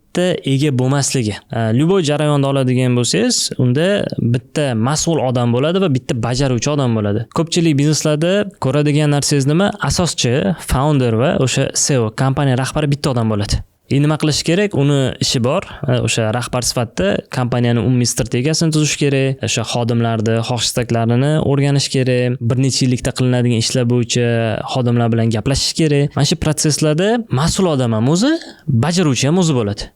ega bo'lmasligi. Любой jarayonni oladigan bo'lsangiz, unda bitta mas'ul odam bo'ladi va bitta bajaruvchi odam bo'ladi. Ko'pchilik bizneslarda ko'radigan narsangiz nima? Asoschi, founder va o'sha CEO, kompaniya rahbari bitta odam bo'ladi. И nima qilish kerak? Uni ishi bor. O'sha rahbar sifatida kompaniyani umumiy strategiyasini tuzish kerak, o'sha xodimlarni xohish istaklarini o'rganish kerak, bir necha yillikda qilinadigan ishlar bo'yicha xodimlar bilan gaplashish kerak. Mana shu protsesslarda mas'ul odam ham o'zi, bajaruvchi ham o'zi bo'ladi.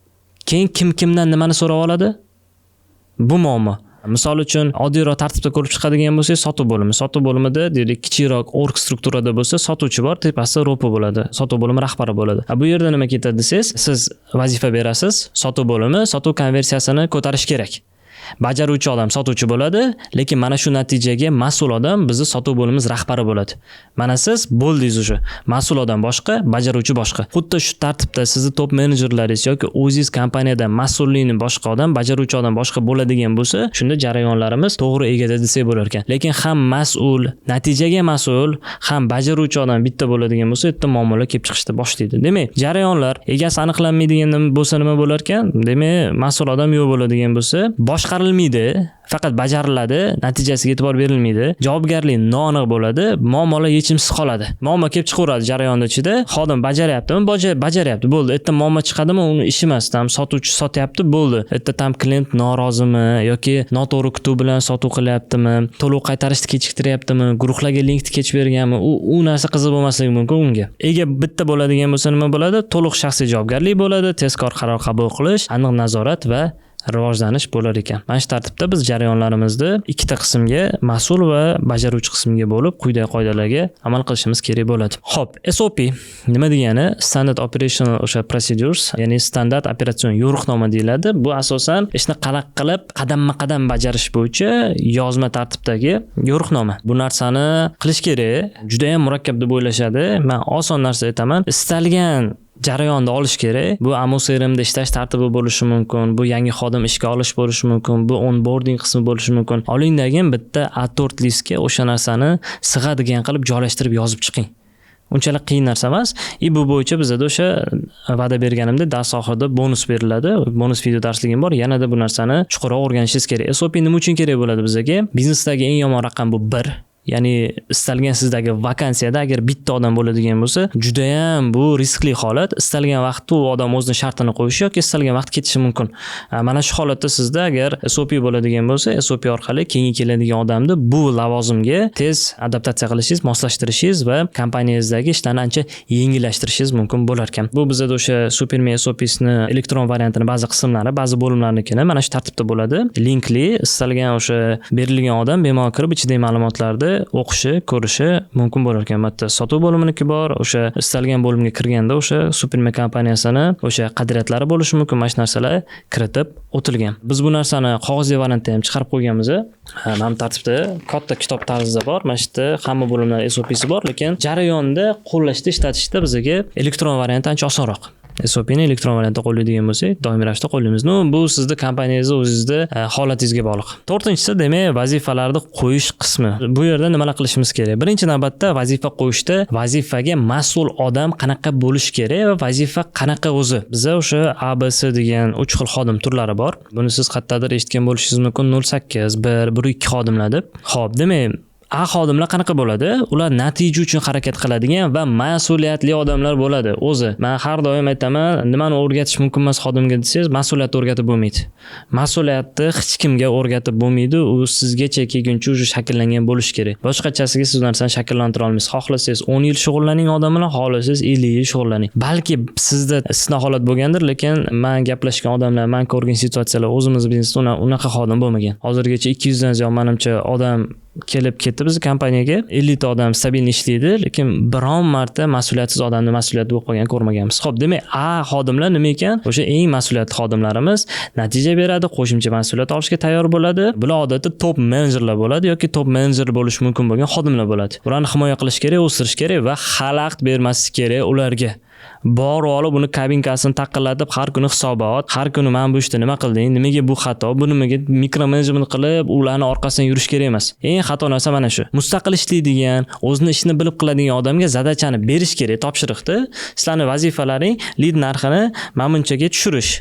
Keyin kim kimdan nimani so'rab oladi? Bu muammo. Misol uchun, oddiyroq tartibda ko'rib chiqadigan bo'lsak, sotuv bo'limi. Sotuv bo'limida, deylik, kichikroq org strukturada bo'lsa, sotuvchi bor, tepasida РОП bo'ladi. Sotuv bo'limi rahbari bo'ladi. A bu yerda nima ketadi desangiz, siz vazifa berasiz, sotuv bo'limi sotuv konversiyasini ko'tarish kerak. Bajaruvchi odam sotuvchi bo'ladi, lekin mana shu natijaga mas'ul odam bizni sotuv bo'limimiz rahbari bo'ladi. Mana siz bo'ldingiz уже. Mas'ul odam boshqa, bajaruvchi boshqa. Xuddi shu tartibda sizni top menejerlaringiz yoki o'zingiz kompaniyada mas'ullikni boshqa odam, bajaruvchi odam boshqa bo'ladigan bo'lsa, shunda jarayonlarimiz to'g'ri egada desak bo'lar ekan. Lekin ham mas'ul, natijaga mas'ul, ham bajaruvchi odam bitta bo'ladigan bo'lsa, yerda muammolar kelib chiqishni boshlaydi. Demak, jarayonlar egasi aniqlanmaydigan bo'lsa nima bo'lar ekan? Demak, mas'ul odam yo'q bo'ladigan bo'lsa, boshqaradigan odam yo'q bo'ladigan bo'lsa, Boshqarilmaydi, faqat bajariladi, natijasiga e'tibor berilmaydi. Javobgarlik noaniq bo'ladi, muammolar yechimsiz qoladi. Muammo kelib chiqaveradi jarayonni ichida. Xodim bajaryaptimi? Bajaryapti. Bo'ldi. Erta muammo chiqadimi? Uni ishi emas. Там sotuvchi sotyapti, bo'ldi. Erta там клиент norozimi yoki noto'g'ri kutuv bilan sotuv qilyaptimi? To'lov qaytarishni kechiktiryaptimi? Guruhlarga linkni kech berganmi? U narsa qiziq bo'lmasligi mumkin unga. Ega bitta bo'ladigan bo'lsa, nima bo'ladi? To'liq shaxsiy javobgarlik bo'ladi, tezkor qaror qabul qilish, aniq nazorat va rivojlanish bo'lar ekan. Mana shu tartibda biz jarayonlarimizni ikkita qismga, mas'ul va bajaruvchi qismga bo'lib, quyidagi qoidalarga amal qilishimiz kerak bo'ladi. Xo'p, SOP nima degani? Standard Operational o'sha Procedures, ya'ni standart operatsion yo'riqnoma deyiladi. Bu asosan ishni qanaqa qilib qadamma-qadam bajarish bo'yicha yozma tartibdagi yo'riqnoma. Bu narsani qilish kerak. Juda ham murakkab deb o'ylashadi. Men oson narsa aytaman. Istalgan jarayonni olish kerak. Bu Amo CRMda ishlash tartibi bo'lishi mumkin, bu yangi xodim ishga olish bo'lishi mumkin, bu onboarding qismi bo'lishi mumkin. Olingdagin bitta A4 listga o'sha narsani sig'adigan qilib joylashtirib yozib chiqing. Unchalik qiyin narsa emas. И bu bo'yicha bizada o'sha va'da berganimdek dars oxirida bonus beriladi. Bonus video darsligim bor. Yanada bu narsani chuqurroq o'rganishingiz kerak. SOP nima uchun kerak bo'ladi bizga? Biznesdagi eng yomon raqam bu 1. Ya'ni istalgan sizdagi vakansiyada agar bitta odam bo'ladigan bo'lsa, judayam bu riskli holat. Istalgan vaqtda u odam o'zini shartini qo'yishi yoki istalgan vaqt ketishi mumkin. Mana shu holatda sizda agar SOP bo'ladigan bo'lsa, SOP orqali keyingi keladigan odamni bu lavozimga tez adaptatsiya qilishingiz, moslashtirishingiz va kompaniyangizdagi ishlarni ancha yengillashtirishingiz mumkin bo'lar ekan. Bu bizada o'sha Superme SOPsini elektron variantini ba'zi qismlari, ba'zi bo'limlarnikini mana shu tartibda bo'ladi. Linkli, istalgan o'sha berilgan odam bemalol kirib, ichidagi ma'lumotlarni o'qishi, ko'rishi mumkin bo'lar ekan. Bu yerda sotuv bo'liminiki bor, o'sha istalgan bo'limga kirganda o'sha Superme kompaniyasini o'sha qadriyatlari bo'lishi mumkin, mana shu narsalar kiritib o'tilgan. Biz bu narsani qog'ozli variantda ham chiqarib qo'yganmiz. Mana bu tartibda katta kitob tarzida bor. Mana shu yerda hamma bo'limlar SOPsi bor, lekin jarayonda qo'llashda, ishlatishda bizga elektron varianti ancha osonroq. SOPni elektron variantda qo'llaydigan bo'lsak, doimiy ravishda qo'llaymiz. Ну, bu sizni kompaniyangizni o'zingizda holatingizga bog'liq. To'rtinchisi, demak, vazifalarni qo'yish qismi. Bu yerda nimalar qilishimiz kerak? Birinchi navbatda vazifa qo'yishda vazifaga mas'ul odam qanaqa bo'lishi kerak va vazifa qanaqa o'zi. Biza o'sha A, B, C degan uch xil xodim turlari bor. Buni siz qayerdadir eshitgan bo'lishingiz mumkin: 0,8, 1, 1,2 xodimlar deb. Xo'p, demak, A xodimlar qanaqa bo'ladi? Ular natija uchun harakat qiladigan va mas'uliyatli odamlar bo'ladi o'zi. Men har doim aytaman, nimani o'rgatish mumkin emas xodimga desangiz, mas'uliyatni o'rgatib bo'lmaydi. Mas'uliyatni hech kimga o'rgatib bo'lmaydi. U sizgacha kelguncha уже shakllangan bo'lishi kerak. Boshqachasiga siz u narsani shakllantira olmaysiz. Xohlasangiz 10 yil shug'ullaning odam bilan, xohlasangiz 50 yil shug'ullaning. Balki sizda istisno holat bo'lgandir, lekin men gaplashgan odamlar, men ko'rgan situatsiyalar, o'zimiz biznesda unaqa xodim bo'lmagan. Hozirgacha 200 dan ziyod, manimcha, odam kelib ketdi bizni kompaniyaga. 50 ta odam stabilniy ishlaydi, lekin biron marta mas'uliyatsiz odamni mas'uliyatli bo'lib qolganini ko'rmaganmiz. Xo'p, demak, A xodimlar nima ekan? O'sha eng mas'uliyatli xodimlarimiz natija beradi, qo'shimcha mas'uliyat olishga tayyor bo'ladi. Bular odatda top menejerlar bo'ladi yoki top menejer bo'lishi mumkin bo'lgan xodimlar bo'ladi. Ularni himoya qilish kerak, o'stirish kerak va xalaqit bermaslik kerak ularga. Borib olib uni kabinkasini taqillatib, har kuni hisobot, har kuni mana bu ishda nima qilding, nimaga bu xato, bu nimaga, mikromenejment qilib, ularni orqasidan yurish kerak emas. Eng xato narsa mana shu. Mustaqil ishlaydigan, o'zini ishini bilib qiladigan odamga задача ni berish kerak, topshiriqni. Sizlarni vazifalaring lid narxini mana bunchaga tushirish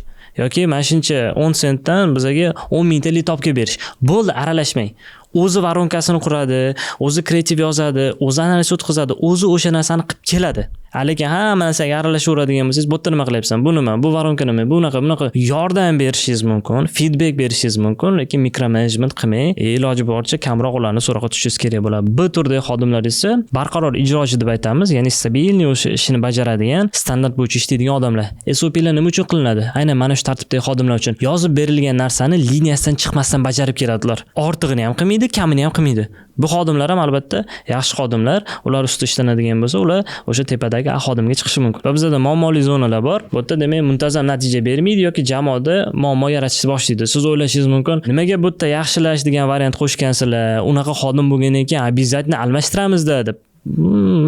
yoki mana shuncha 10 sentdan bizaga 10 mingta lid olib kelib berish. Bo'ldi, aralashmang. O'zi воронка sini quradi, o'zi kreativ yozadi, o'zi analiz o'tkazadi, o'zi o'sha narsani qilib keladi. Lekin hamma narsaga aralashaveradigan bo'lsangiz, bu yerda nima qilyapsan, bu nima, bu воронка nima, bu unaqa, bunaqa, yordam berishingiz mumkin, feedback berishingiz mumkin, lekin mikromenejment qilmang. Iloji boricha kamroq ularni so'roqqa tushishingiz kerak bo'ladi. B turdagi xodimlar esa barqaror ijrochi deb aytamiz, ya'ni стабильный o'sha ishini bajaradigan, standart bo'yicha ishlaydigan odamlar. SOPlar nima uchun qilinadi? Aynan mana shu tartibdagi xodimlar uchun. Yozib berilgan narsani liniyasidan chiqmasdan bajarib keladilar. Ortig'ini ham qilmaydi, kamini ham qilmaydi. Bu xodimlar ham albatta yaxshi xodimlar, ular ustida ishlanadigan bo'lsa, ular o'sha tepadagi A xodimga chiqishi mumkin. Va bizada muammoli zonalar bor. Bu yerda, demak, muntazam natija bermaydi yoki jamoada muammo yaratishni boshlaydi. Siz o'ylashingiz mumkin, nimaga bu yerda yaxshilash degan variant qo'shgansizlar, unaqa xodim bo'lgandan keyin обязательно almashtiramizda deb.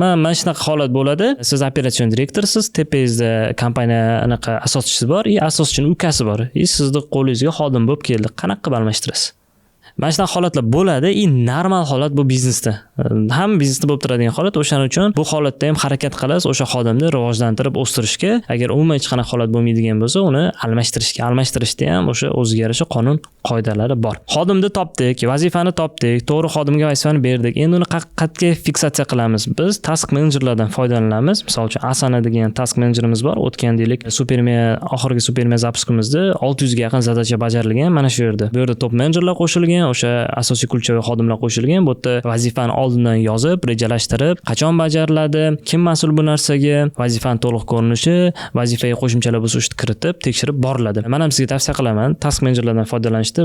Mana shunaqa holat bo'ladi. Siz operatsion direktorsiz, tepangizda kompaniya anaqa asoschisi bor и asoschini ukasi bor. И sizni qo'lingizga xodim bo'lib keldi. Qanaqa qilib almashtirasiz? Mana shunaqa holatlar bo'ladi и normal holat bu biznesda, hamma biznesda bo'lib turadigan holat. O'shaning uchun bu holatda ham harakat qilasiz o'sha xodimni rivojlantirib o'stirishga. Agar umuman hech qanaqa holat bo'lmaydigan bo'lsa, uni almashtirishga. Almashtirishda ham o'sha o'ziga yarasha qonun qoidalari bor. Xodimni topdik, vazifani topdik, to'g'ri xodimga vazifani berdik. Endi uni qayerga fiksatsiya qilamiz? Biz task menejerlardan foydalanamiz. Misol uchun, Asana degan task menejerimiz bor. O'tgan, deylik, Supermeya, oxirgi Supermeya запуск imizda 600 ga yaqin задача bajarilgan mana shu yerda. Bu yerda top menejerlar qo'shilgan, o'sha asosiy ключевой xodimlar qo'shilgan. Bu yerda vazifani oldindan yozib, rejalashtirib, qachon bajariladi, kim mas'ul bu narsaga, vazifani to'liq ko'rinishi, vazifaga qo'shimchalar bo'lsa, o'sha kiritib, tekshirib boriladi. Man ham sizga tavsiya qilaman task menejerlardan foydalanishni.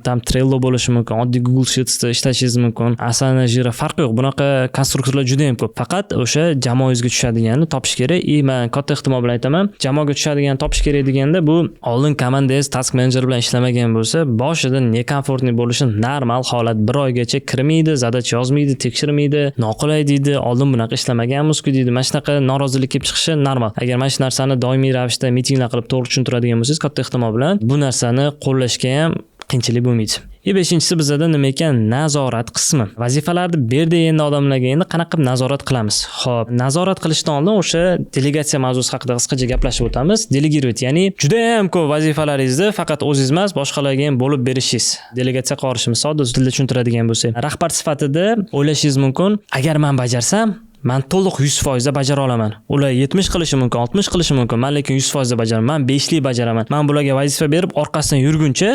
Там Trello bo'lishi mumkin, oddiy Google Sheetsda ishlashingiz mumkin, Asana, Jira, farqi yo'q, bunaqa konstruktorlar juda yam ko'p. Faqat o'sha jamoangizga tushadiganini topish kerak. И man katta ehtimol bilan aytaman, jamoaga tushadiganini topish kerak deganda, bu oldin komandangiz task menejer bilan ishlamagan bo'lsa, boshida некомфортный bo'lishi normal holat. Bir oygacha kirmaydi, задача yozmaydi, tekshirmaydi, noqulay deydi, oldin bunaqa ishlamaganmizku deydi. Mana shunaqa norozilik kelib chiqishi normal. Agar mana shu narsani doimiy ravishda mitinglar qilib to'g'ri tushuntiradigan bo'lsangiz, katta ehtimol bilan bu narsani qo'llashga ham qiyinchilik bo'lmaydi. И beshinchisi bizada nima ekan? Nazorat qismi. Vazifalarni berdik endi odamlarga, endi qanaqa qilib nazorat qilamiz? Xo'p, nazorat qilishdan oldin o'sha delegatsiya mavzusi haqida qisqacha gaplashib o'tamiz. Делегировать, ya'ni juda ham ko'p vazifalaringizni faqat o'zingiz emas, boshqalarga ham bo'lib berishingiz. Delegatsiya qilib yuborishimiz, sodda tilda tushuntiradigan bo'lsak. Rahbar sifatida o'ylashingiz mumkin, agar man bajarsam, man to'liq 100% bajara olaman. Ular 70 qilishi mumkin, 60 qilishi mumkin, man lekin 100% bajaraman. Man beshlik bajaraman. Man bularga vazifa berib, orqasidan yurguncha,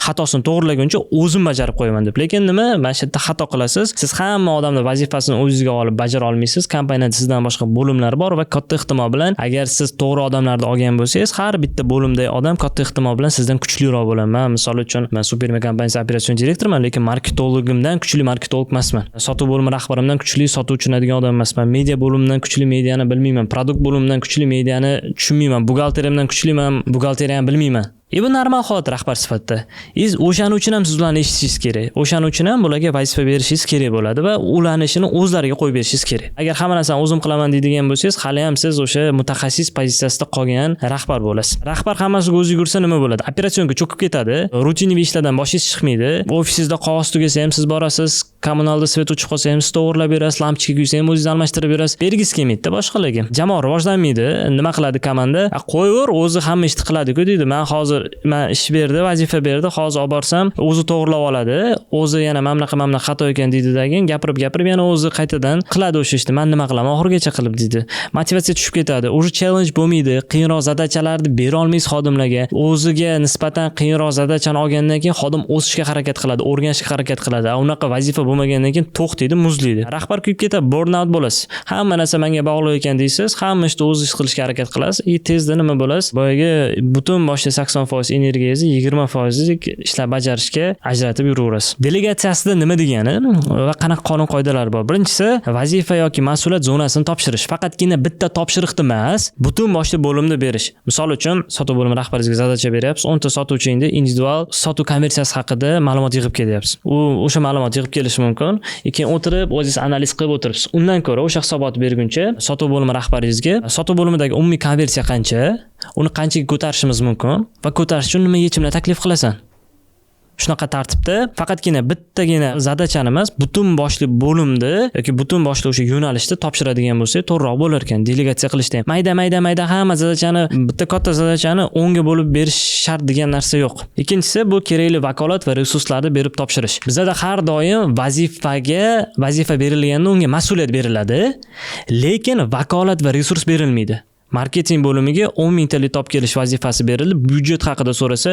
xatosini to'g'irlaguncha o'zim bajarib qo'yaman deb. Lekin nima, mana shu yerda xato qilasiz. Siz hamma odamni vazifasini o'zingizga olib bajara olmaysiz. Kompaniyada sizdan boshqa bo'limlar bor va katta ehtimol bilan, agar siz to'g'ri odamlarni olgan bo'lsangiz, har bitta bo'limdagi odam katta ehtimol bilan sizdan kuchliroq bo'ladi. Man misol uchun, man Supermeya kompaniyasi operatsion direktoriman, lekin marketologimdan kuchli marketolog emasman. Sotuv bo'limi rahbarimdan kuchli sotuv tushunadigan odam emasman. Media bo'limidan kuchli mediani bilmayman. Продукт bo'limidan kuchli mediani tushunmayman. Buxgalteriyamdan kuchli man buxgalteriyani bilmayman. И bu normal holat rahbar sifatida. И o'shaning uchun ham siz ularni eshitishingiz kerak. O'shaning uchun ham bularga vazifa berishingiz kerak bo'ladi va ularni ishini o'zlariga qo'yib berishingiz kerak. Agar hamma narsani o'zim qilaman deydigan bo'lsangiz, hali ham siz o'sha mutaxassis pozitsiyasida qolgan rahbar bo'lasiz. Rahbar hammasiga o'zi yugursa nima bo'ladi? Операционка cho'kib ketadi, рутинный ishlardan boshingiz chiqmaydi. Ofisingizda qog'oz tugasa ham siz borasiz, kommunalda свет o'chib qolsa ham siz to'g'irlab berasiz, lampochka kuysa ham o'zingiz almashtirib berasiz. Bergisi kelmaydida boshqalarga. Jamoa rivojlanmaydi. Nima qiladi komanda? Qo'yaver, o'zi hamma ishni qiladi-ku deydi. Man hozir man ish berdi, vazifa berdi, hozir olib borsam, o'zi to'g'irlab oladi. O'zi yana mana bunaqa, mana bunaqa xato ekan deydi, keyin gapirib gapirib yana o'zi qaytadan qiladi o'sha ishni. Man nima qilaman oxirigacha qilib deydi. Motivatsiya tushib ketadi. Уже challenge bo'lmaydi. Qiyinroq задача larni bera olmaysiz xodimlarga. O'ziga nisbatan qiyinroq задача ni olgandan keyin xodim o'sishga harakat qiladi, o'rganishga harakat qiladi. A unaqa vazifa bo'lmagandan keyin to'xtaydi, muzlaydi. Rahbar kuyib ketadi, burnout bo'lasiz. Hamma narsa menga bog'liq ekan deysiz, hamma ishni o'zingiz qilishga harakat qilasiz. И tezda nima bo'lasiz? Boyagi butun boshli 80% energiyangizni 20% ishlar bajarishga ajratib yuraverasiz. Delegatsiyasida nima degani va qanaqa qonun qoidalar bor? Birinchisi, vazifa yoki mas'uliyat zonasini topshirish. Faqatgina bitta topshiriqni emas, butun boshli bo'limni berish. Misol uchun, sotuv bo'limi rahbaringizga задача beryapsiz, 10 ta sotuvchingni individual sotuv konversiyasi haqida ma'lumot yig'ib kelyapsiz. U o'sha ma'lumot yig'ib kelishi mumkin. Keyin o'tirib, o'zingiz analiz qilib o'tiribsiz. Undan ko'ra o'sha hisobotni berguncha sotuv bo'limi rahbaringizga sotuv bo'limidagi umumiy konversiya qancha, uni qanchaga ko'tarishimiz mumkin va ko'tarish uchun nima yechimlar taklif qilasan? Shunaqa tartibda faqatgina bittagina задача ni emas, butun boshli bo'limni yoki butun boshli o'sha yo'nalishni topshiradigan bo'lsak, to'g'riroq bo'lar ekan. Delegatsiya qilishda ham mayda mayda mayda hamma задача ni, bitta katta задача ni 10 ga bo'lib berish shart degan narsa yo'q. Ikkinchisi, bu kerakli vakolat va resurslarni berib topshirish. Bizada har doim vazifaga vazifa berilganda unga mas'uliyat beriladi, lekin vakolat va resurs berilmaydi. Marketing bo'limiga 10 mingtalik olib kelish vazifasi berildi. Byudjet haqida so'rasa,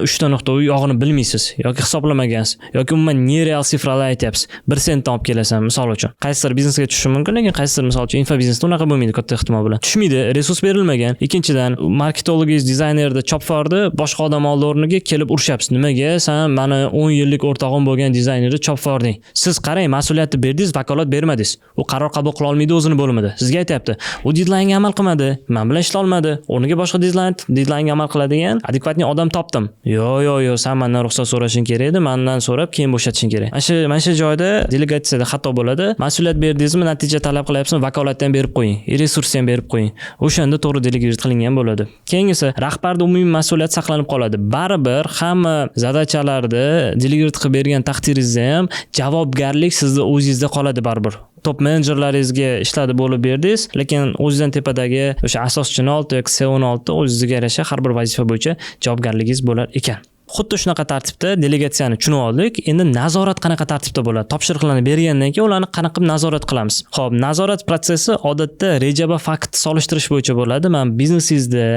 uchta nuqta, u yog'ini bilmaysiz yoki hisoblamagansiz yoki umuman нереал цифра lar aytyapsiz. 1 sentdan olib kelasan, misol uchun. Qaysidir biznesga tushishi mumkin, lekin qaysidir, misol uchun, infobiznesda unaqa bo'lmaydi katta ehtimol bilan. Tushmaydi, resurs berilmagan. Ikkinchidan, marketologingiz dizaynerni chopib, boshqa odam oldi o'rniga kelib urishyapsiz. Nimaga sen mani 10 yillik o'rtog'im bo'lgan dizaynerni chopib yubording? Siz qarang, mas'uliyatni berdingiz, vakolat bermadingiz. U qaror qabul qila olmaydi o'zini bo'limida. Sizga aytyapti. U deadline ga amal. qilmadi, man bilan ishlolmadi, o'rniga boshqa deadline'ga amal qiladigan адекватный odam topdim. Yo, yo, yo, san mandan ruxsat so'rashing kerak edi, mandan so'rab keyin bo'shatishing kerak. Mana shu joyda delegatsiyada xato bo'ladi. Mas'uliyat berdingizmi, natija talab qilyapsizmi, vakolatni ham berib qo'ying, resursni ham berib qo'ying. O'shanda to'g'ri delegate qilingan bo'ladi. Keyingisi, rahbarda umumiy mas'uliyat saqlanib qoladi. Baribir hamma задача larni delegate qilib bergan taqdiringizda ham javobgarlik sizni o'zingizda qoladi baribir. Top menejerlaringizga ishlarni bo'lib berdingiz, lekin o'zingizdan tepadagi o'sha asoschini oldi yoki CEOni oldi, o'zingizga yarasha har bir vazifa bo'yicha javobgarligingiz bo'lar ekan. Xuddi shunaqa tartibda delegatsiyani tushunib oldik. Endi nazorat qanaqa tartibda bo'ladi? Topshiriqlarni bergandan keyin ularni qanaqa qilib nazorat qilamiz? Xo'p, nazorat protsessi odatda reja va fakt solishtirish bo'yicha bo'ladi. Man biznesingizda,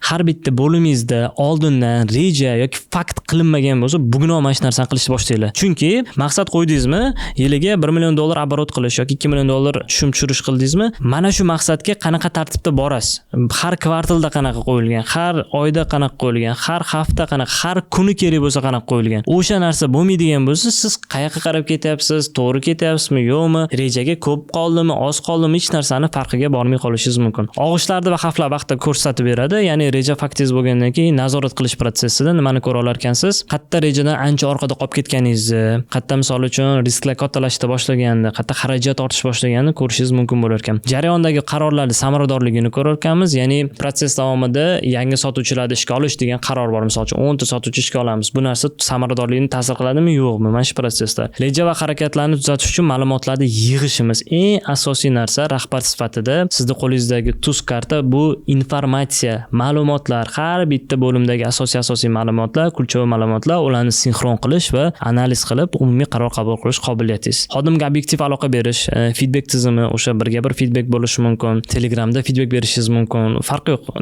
har bitta bo'limingizda oldindan reja yoki fakt qilinmagan bo'lsa, bugunoq mana shu narsani qilishni boshlanglar. Chunki maqsad qo'ydingizmi, yiliga 1 million dollar оборот qilish yoki 2 million dollar tushum tushirish qildingizmi, mana shu maqsadga qanaqa tartibda borasiz? Har kvartalda qanaqa qo'yilgan, har oyda qanaqa qo'yilgan, har hafta qanaqa, har kuni kerak bo'lsa qanaqa qo'yilgan. O'sha narsa bo'lmaydigan bo'lsa, siz qayoqqa qarab ketyapsiz, to'g'ri ketyapsizmi, yo'qmi, rejaga ko'p qoldimi, oz qoldimi, hech narsani farqiga bormay qolishingiz mumkin. Og'ishlarni va xavflar vaqtda ko'rsatib beradi, ya'ni reja faktingiz bo'lgandan keyin nazorat qilish protsessida nimani ko'ra olar ekansiz? Qayerda rejadan ancha orqada qolib ketganingizni, qayerda, misol uchun, risklar kattalashishni boshlaganini, qayerda xarajat ortish boshlaganini ko'rishingiz mumkin bo'lar ekan. Jarayondagi qarorlarning samaradorligini ko'rar ekanmiz, ya'ni protsess davomida yangi sotuvchilarni ishga olish degan qaror bor. Misol uchun, 10 ta sotuvchi ishga olamiz. Bu narsa samaradorligini ta'sir qiladimi, yo'qmi? Mana shu protsessda. Reja va harakatlarni tuzatish uchun ma'lumotlarni yig'ishimiz eng asosiy narsa. Rahbar sifatida sizni qo'lingizdagi tuz karta bu informatsiya, ma'lumotlar, har bitta bo'limdagi asosiy ma'lumotlar, ключевой ma'lumotlar, ularni sinxron qilish va analiz qilib umumiy qaror qabul qilish qobiliyatingiz. Xodimga obyektiv aloqa berish, feedback tizimi, o'sha birga bir feedback bo'lishi mumkin, Telegramda feedback berishingiz mumkin. Farqi yo'q.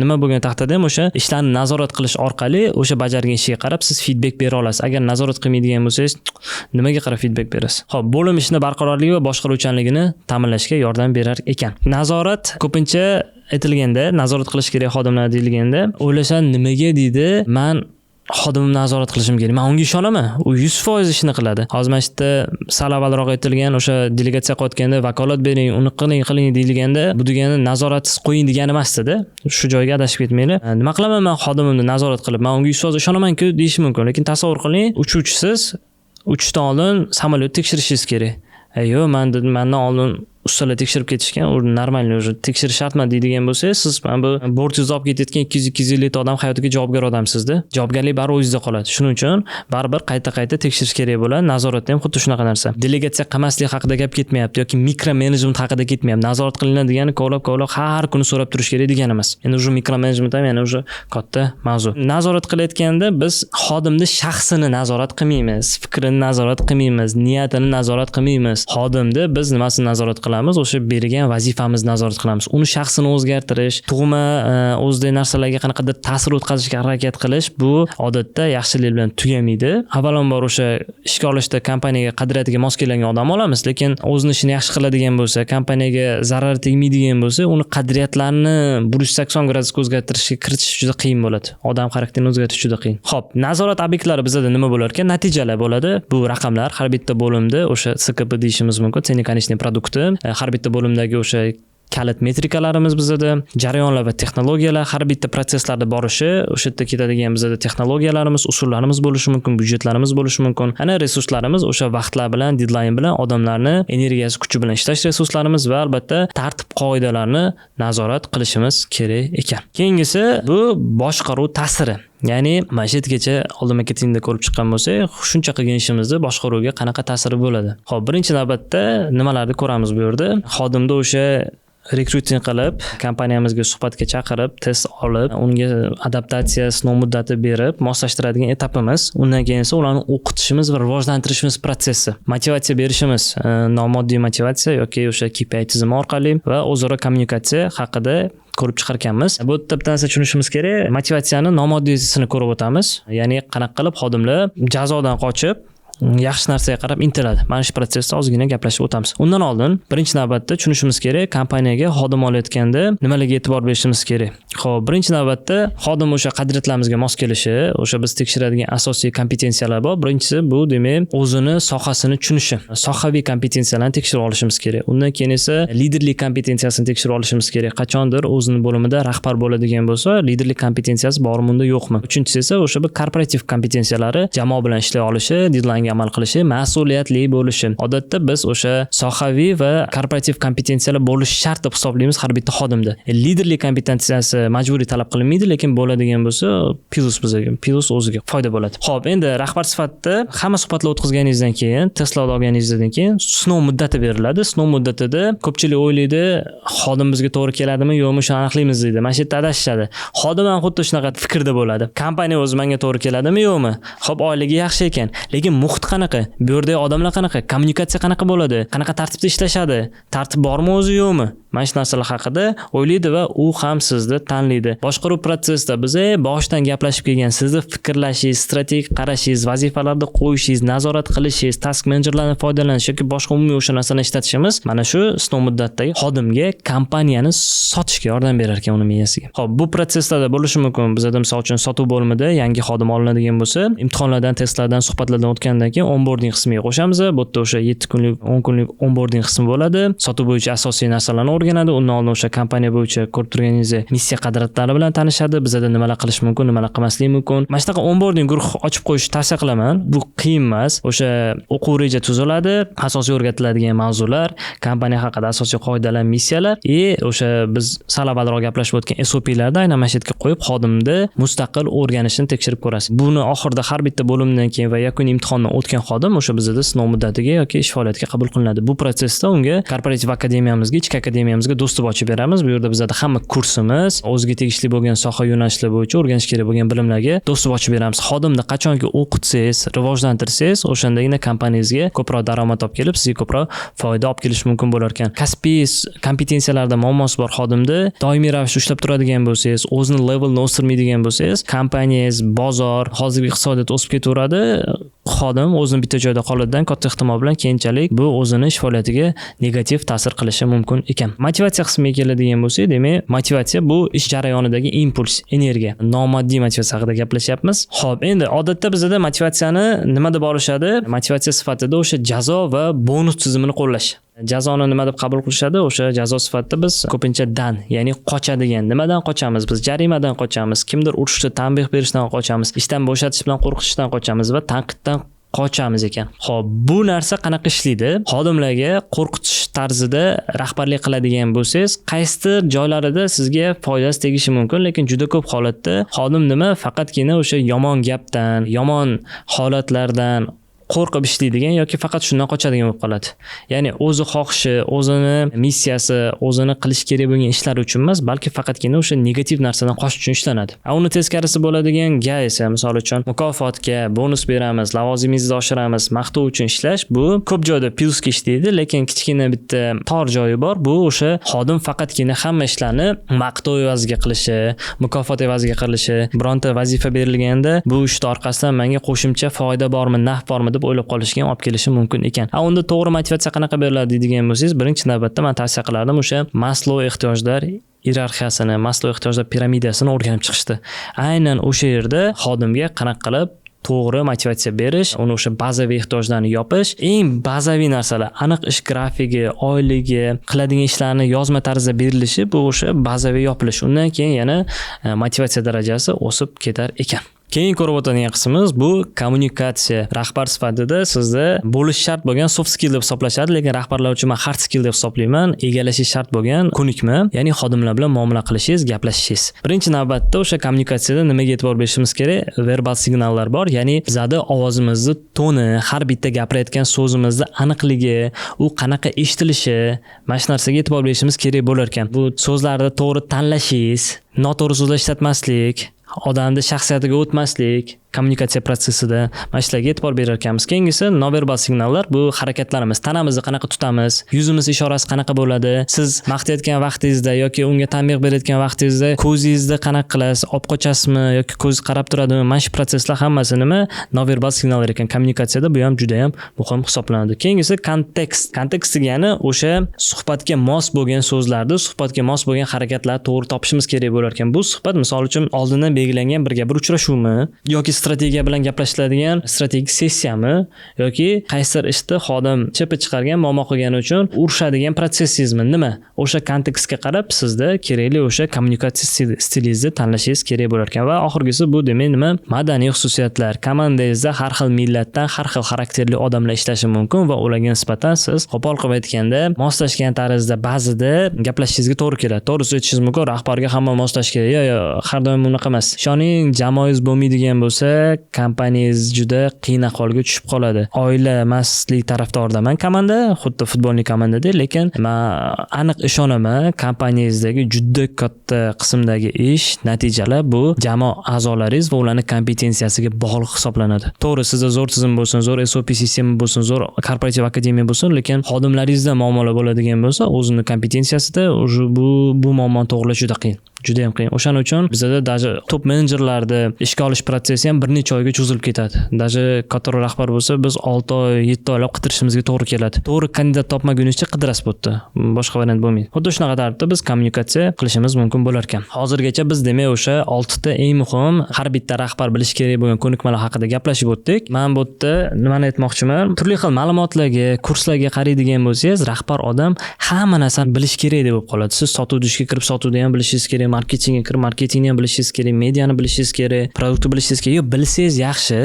Nima bo'lgan taqdirda ham o'sha ishlarni nazorat qilish orqali o'sha bajargan ishiga qarab siz feedback bera olasiz. Agar nazorat qilmaydigan bo'lsangiz, nimaga qarab feedback berasiz? Xo'p, bo'lim ishini barqarorligi va boshqaruvchanligini ta'minlashga yordam berar ekan. Nazorat ko'pincha aytilganda, nazorat qilish kerak xodimlar deyilganda, o'ylashadi, nimaga deydi, man xodimimni nazorat qilishim kerak. Man unga ishonaman. U 100% ishini qiladi. Hozir mana shu yerda sal avvalroq aytilgan o'sha delegatsiya qilayotganda vakolat bering, uni qiling, qiling deyilganda, bu degani nazoratsiz qo'ying degani emasdi-da. Shu joyga adashib ketmanglar. Nima qilaman man xodimimni nazorat qilib? Man unga 100% ishonaman-ku deyish mumkin, lekin tasavvur qiling, uchuvchisiz, uchishdan oldin samolyot tekshirishingiz kerak. Yo'q, man dedim, mandan oldin ustalar tekshirib ketishgan, u нормальный, уже tekshirish shart emas deydigan bo'lsangiz, siz mana bu bortingizda olib ketayotgan 200-250 ta odam hayotiga javobgar odamsizda. Javobgarlik baribir o'zingizda qoladi. Shuning uchun baribir qayta-qayta tekshirish kerak bo'ladi. Nazoratda ham xuddi shunaqa narsa. Delegatsiya qilmaslik haqida gap ketmayapti yoki mikro menejment haqida ketmayapti. Nazorat qilinadi degani kovlab-kovlab har kuni so'rab turish kerak degani emas. Endi уже mikro menejment ham yana уже katta mavzu. Nazorat qilayotganda biz xodimni shaxsini nazorat qilmaymiz, fikrini nazorat qilmaymiz, niyatini nazorat qilmaymiz. Xodimni biz nimasini nazorat qilamiz? O'sha bergan vazifamizni nazorat qilamiz. Uni shaxsini o'zgartirish, tug'ma o'zidagi narsalarga qanaqadir ta'sir o'tkazishga harakat qilish bu odatda yaxshilik bilan tugamaydi. Avvalambor, o'sha ishga olishda kompaniyaga qadriyatiga mos kelgan odam olamiz, lekin o'zini ishini yaxshi qiladigan bo'lsa, kompaniyaga zarar tegmaydigan bo'lsa, uni qadriyatlarini 180 gradusga o'zgartirishga kiritish juda qiyin bo'ladi. Odam xarakterini o'zgartirish juda qiyin. Xo'p, nazorat obyektlari bizada nima bo'lar ekan? Natijalar bo'ladi. Bu raqamlar har bitta bo'limda o'sha ЦКП deyishimiz mumkin, ценный конечный продукт i, har bitta bo'limdagi o'sha kalit metrikalarimiz bizada, jarayonlar va texnologiyalar, har bitta protsesslarda borishi, o'sha yerda ketadigan bizada texnologiyalarimiz, usullarimiz bo'lishi mumkin, byudjetlarimiz bo'lishi mumkin. Ana resurslarimiz o'sha vaqtlar bilan, deadline bilan, odamlarni energiyasi, kuchi bilan ishlash resurslarimiz va albatta tartib qoidalarni nazorat qilishimiz kerak ekan. Keyingisi bu boshqaruv ta'siri. Ya'ni mana shu yergacha oldin marketingda ko'rib chiqqan bo'lsak, shuncha qilgan ishimizni boshqaruvga qanaqa ta'siri bo'ladi? Xo'p, birinchi navbatda nimalarni ko'ramiz bu yerda? Xodimda o'sha rekruting qilib, kompaniyamizga suhbatga chaqirib, test olib, unga adaptatsiya, sinov muddati berib, moslashtiradigan etapimiz. Undan keyin esa ularni o'qitishimiz va rivojlantirishimiz protsessi. Motivatsiya berishimiz, nomoddiy motivatsiya yoki o'sha KPI tizimi orqali va o'zaro kommunikatsiya haqida ko'rib chiqar ekanmiz. Bu yerda bitta narsa tushunishimiz kerak. Motivatsiyani nomoddiysini ko'rib o'tamiz. Ya'ni qanaqa qilib xodimlar jazodan qochib yaxshi narsaga qarab intiladi. Mana shu protsessda ozgina gaplashib o'tamiz. Undan oldin birinchi navbatda tushunishimiz kerak, kompaniyaga xodim olayotganda nimalarga e'tibor berishimiz kerak. Ho'p, birinchi navbatda xodim o'sha qadriyatlarimizga mos kelishi, o'sha biz tekshiradigan asosiy kompetensiyalar bor. Birinchisi bu, demak, o'zini sohasini tushunishi. Sohaviy kompetensiyalarni tekshirib olishimiz kerak. Undan keyin esa liderlik kompetensiyasini tekshirib olishimiz kerak. Qachondir o'zini bo'limida rahbar bo'ladigan bo'lsa, liderlik kompetensiyasi bormi unda, yo'qmi? Uchinchisi esa o'sha bir korporativ kompetensiyalari, jamoa bilan ishlay olishi, deadline'ga amal qilishi, mas'uliyatli bo'lishi. Odatda biz o'sha sohaviy va korporativ kompetensiyalar bo'lishi shart deb hisoblaymiz har bitta xodimda. Liderlik kompetensiyasi majburiy talab qilinmaydi, lekin bo'ladigan bo'lsa, plyus bizga, plyus o'ziga foyda bo'ladi. Xo'p, endi rahbar sifatida hamma suhbatlar o'tkazganingizdan keyin, testlar olganingizdan keyin sinov muddati beriladi. Sinov muddatida ko'pchilik o'ylaydi, xodim bizga to'g'ri keladimi, yo'qmi, shuni aniqlaymiz deydi. Mana shu yerda adashishadi. Xodim ham xuddi shunaqa fikrda bo'ladi. Kompaniya o'zi menga to'g'ri keladimi, yo'qmi? Xo'p, oyligi yaxshi ekan, lekin muhit qanaqa? Bu yerdagi odamlar qanaqa? Kommunikatsiya qanaqa bo'ladi? Qanaqa tartibda ishlashadi? Tartib bormi o'zi, yo'qmi? Mana shu narsalar haqida o'ylaydi va u ham sizni tanlaydi. Boshqaruv protsessida biz boshidan gaplashib kelgan sizni fikrlashingiz, strategik qarashingiz, vazifalarni qo'yishingiz, nazorat qilishingiz, task menejerlardan foydalanish yoki boshqa umumiy o'sha narsani ishlatishimiz mana shu sinov muddatdagi xodimga kompaniyani sotishga yordam berar ekan uni miyasiga. Xo'p, bu protsesslarda bo'lishi mumkin. Bizada, misol uchun, sotuv bo'limida yangi xodim olinadigan bo'lsa, imtihonlardan, testlardan, suhbatlardan o'tgandan keyin onboarding qismiga qo'shamiz. Bu yerda o'sha 7 kunlik, 10 kunlik onboarding qismi bo'ladi. Sotuv bo'yicha asosiy narsalarni o'rganadi. Undan oldin o'sha kompaniya bo'yicha ko'rib turganingizdek missiya, qadriyatlari bilan tanishadi. Bizada nimalar qilish mumkin, nimalar qilmaslik mumkin. Mana shunaqa onboarding guruh ochib qo'yishni tavsiya qilaman. Bu qiyin emas. O'sha o'quv reja tuziladi, asosiy o'rgatiladigan mavzular, kompaniya haqida asosiy qoidalar, missiyalar и o'sha biz sal avvalroq gaplashib o'tgan SOPlarni aynan mana shu yerga qo'yib, xodimni mustaqil o'rganishini tekshirib ko'rasiz. Buni oxirida har bitta bo'limdan keyin va yakuniy imtihondan o'tgan xodim o'sha bizada sinov muddatiga yoki ish faoliyatiga qabul qilinadi. Bu protsessda unga korporativ akademiyamizga, ichki akademiyamizga доступ ochib beramiz. Bu yerda bizada hamma kursimiz, o'ziga tegishli bo'lgan soha yo'nalishlar bo'yicha o'rganish kerak bo'lgan bilimlarga доступ ochib beramiz. Xodimni qachonki o'qitsangiz, rivojlantirsangiz, o'shandagina kompaniyangizga ko'proq daromad olib kelib, sizga ko'proq foyda olib kelishi mumkin bo'lar ekan. Kasbiy kompetensiyalarda muammosi bor xodimni doimiy ravishda ushlab turadigan bo'lsangiz, o'zini levelini o'stirmaydigan bo'lsangiz, kompaniyangiz, bozor, hozirgi iqtisodiyot o'sib ketaveradi, xodim o'zini bitta joyda qoladidan katta ehtimol bilan keyinchalik bu o'zini ish faoliyatiga negativ ta'sir qilishi mumkin ekan. Motivatsiya qismiga keladigan bo'lsak, demak, motivatsiya bu ish jarayonidagi impuls, energiya. Nomoddiy motivatsiya haqida gaplashyapmiz. Xo'p, endi odatda bizada motivatsiyani nima deb olishadi? Motivatsiya sifatida o'sha jazo va bonus tizimini qo'llash. Jazoni nima deb qabul qilishadi? O'sha jazo sifatida biz ko'pincha dan, ya'ni qochadigan. Nimadan qochamiz? Biz jarimadan qochamiz, kimdir urishdi, tanbeh berishdan qochamiz, ishdan bo'shatish bilan qo'rqitishdan qochamiz va tanqiddan qochamiz ekan. Xo'p, bu narsa qanaqa ishlaydi? Xodimlarga qo'rqitish tarzida rahbarlik qiladigan bo'lsangiz, qaysidir joylarida sizga foydasi tegishi mumkin, lekin juda ko'p holatda xodim nima, faqatgina o'sha yomon gapdan, yomon holatlardan qo'rqib ishlaydigan yoki faqat shundan qochadigan bo'lib qoladi. Ya'ni o'zi xohishi, o'zini missiyasi, o'zini qilish kerak bo'lgan ishlari uchun emas, balki faqatgina o'sha negativ narsadan qochish uchun ishlanadi. A uni teskarisi bo'ladigan ga esa, misol uchun, mukofotga, bonus beramiz, lavozimingizni oshiramiz, maqtov uchun ishlash, bu ko'p joyda plyusga ishlaydi, lekin kichkina bitta tor joyi bor. Bu o'sha xodim faqatgina hamma ishlarni maqtov evaziga qilishi, mukofot evaziga qilishi, bironta vazifa berilganda bu ishni orqasidan menga qo'shimcha foyda bormi, naf bormi deb o'ylab qolishiga ham olib kelishi mumkin ekan. A unda to'g'ri motivatsiya qanaqa beriladi deydigan bo'lsangiz, birinchi navbatda man tavsiya qilardim o'sha Maslow ehtiyojlar iyerarxiyasini, Maslow ehtiyojlar piramidasini o'rganib chiqishdi. Aynan o'sha yerda xodimga qanaqa qilib to'g'ri motivatsiya berish, uni o'sha bazaviy ehtiyojlarni yopish, eng bazaviy narsalar, aniq ish grafigi, oyligi, qiladigan ishlarni yozma tarzda berilishi, bu o'sha bazaviy yopilish. Undan keyin yana motivatsiya darajasi o'sib ketar ekan. Keyin ko'rib o'tadigan qismimiz bu kommunikatsiya. Rahbar sifatida sizda bo'lishi shart bo'lgan soft skill deb hisoblashadi, lekin rahbarlar uchun man hard skill deb hisoblayman. Egallashi shart bo'lgan ko'nikma, ya'ni xodimlar bilan muomala qilishingiz, gaplashishingiz. Birinchi navbatda o'sha kommunikatsiyada nimaga e'tibor berishimiz kerak? Verbal signallar bor, ya'ni bizada ovozimizni toni, har bitta gapirayotgan so'zimizni aniqligi, u qanaqa eshitilishi, mana shu narsaga e'tibor berishimiz kerak bo'lar ekan. Bu so'zlarni to'g'ri tanlashingiz, noto'g'ri so'zlar ishlatmaslik, odamni shaxsiyatiga o'tmaslik, Kommunikatsiya protsessida mana shularga e'tibor berar ekanmiz. Keyingisi nonverbal signallar, bu harakatlarimiz, tanamizni qanaqa tutamiz, yuzimiz ishorasi qanaqa bo'ladi, siz maqtayotgan vaqtingizda yoki unga tanbeh berayotgan vaqtingizda ko'zingizni qanaqa qilasiz, olib qochasizmi yoki ko'z qarab turadimi, mana shu protsesslar hammasi nima, nonverbal signallar ekan kommunikatsiyada, bu ham juda ham muhim hisoblanadi. Keyingisi kontekst. Kontekst degani o'sha suhbatga mos bo'lgan so'zlarni, suhbatga mos bo'lgan harakatlarni to'g'ri topishimiz kerak bo'lar ekan. Bu suhbat, misol uchun, oldindan belgilangan birga bir uchrashuvmi yoki strategiya bilan gaplashiladigan strategik sessiyami yoki qaysidir ishda xodim ЧП chiqargan, muammo qilgani uchun urushadigan protsessingizmi, nima, o'sha kontekstga qarab sizda kerakli o'sha kommunikatsiya stilingizni tanlashingiz kerak bo'lar ekan. Va oxirgisi bu, demak, nima, madaniy xususiyatlar. Komandangizda har xil millatdan, har xil xarakterli odamlar ishlashi mumkin va ularga nisbatan siz, qo'pol qilib aytganda, moslashgan tarzda ba'zida gaplashishingizga to'g'ri keladi. To'g'risi, aytishingiz mumkin, rahbarga hamma moslashish kerak. Yo'q, har doim unaqa emas, ishoning. Jamoangiz bo'lmaydigan bo'lsa, kompaniyangiz juda qiyin ahvolga tushib qoladi. Oila emaslik tarafdoridaman. Komanda xuddi футбольный komandadek, lekin man aniq ishonaman, kompaniyangizdagi juda katta qismdagi ish natijalar bu jamoa a'zolaringiz va ularni kompetensiyasiga bog'liq hisoblanadi. To'g'ri, sizda zo'r tizim bo'lsin, zo'r SOP sistema bo'lsin, zo'r korporativ akademiya bo'lsin, lekin xodimlaringizda muammolar bo'ladigan bo'lsa o'zini kompetensiyasida, уже bu muammoni to'g'irlash juda qiyin, judayam qiyin. O'shaning uchun bizada даже top menejerlarni ishga olish protsessi ham bir necha oyga cho'zilib ketadi. Даже kattaroq rahbar bo'lsa, biz 6 oy, 7 oylab qidirishimizga to'g'ri keladi. To'g'ri kandidat topmagunizcha qidirasiz, bu yerda boshqa variant bo'lmaydi. Xuddi shunaqa tartibda biz kommunikatsiya qilishimiz mumkin bo'lar ekan. Hozirgacha biz, demak, o'sha oltita eng muhim, har bitta rahbar bilishi kerak bo'lgan ko'nikmalar haqida gaplashib o'tdik. Man bu yerda nimani aytmoqchiman? Turli xil ma'lumotlarga, kurslarga qaraydigan bo'lsangiz, rahbar odam hamma narsani bilishi kerak deb bo'lib qoladi. Siz sotuvda ishga kirib, sotuvda ham bilishingiz kerak, marketingga kirib, marketingni ham bilishingiz kerak, mediani bilishingiz kerak, produktni bilishingiz kerak. Yo'q, bilsangiz yaxshi,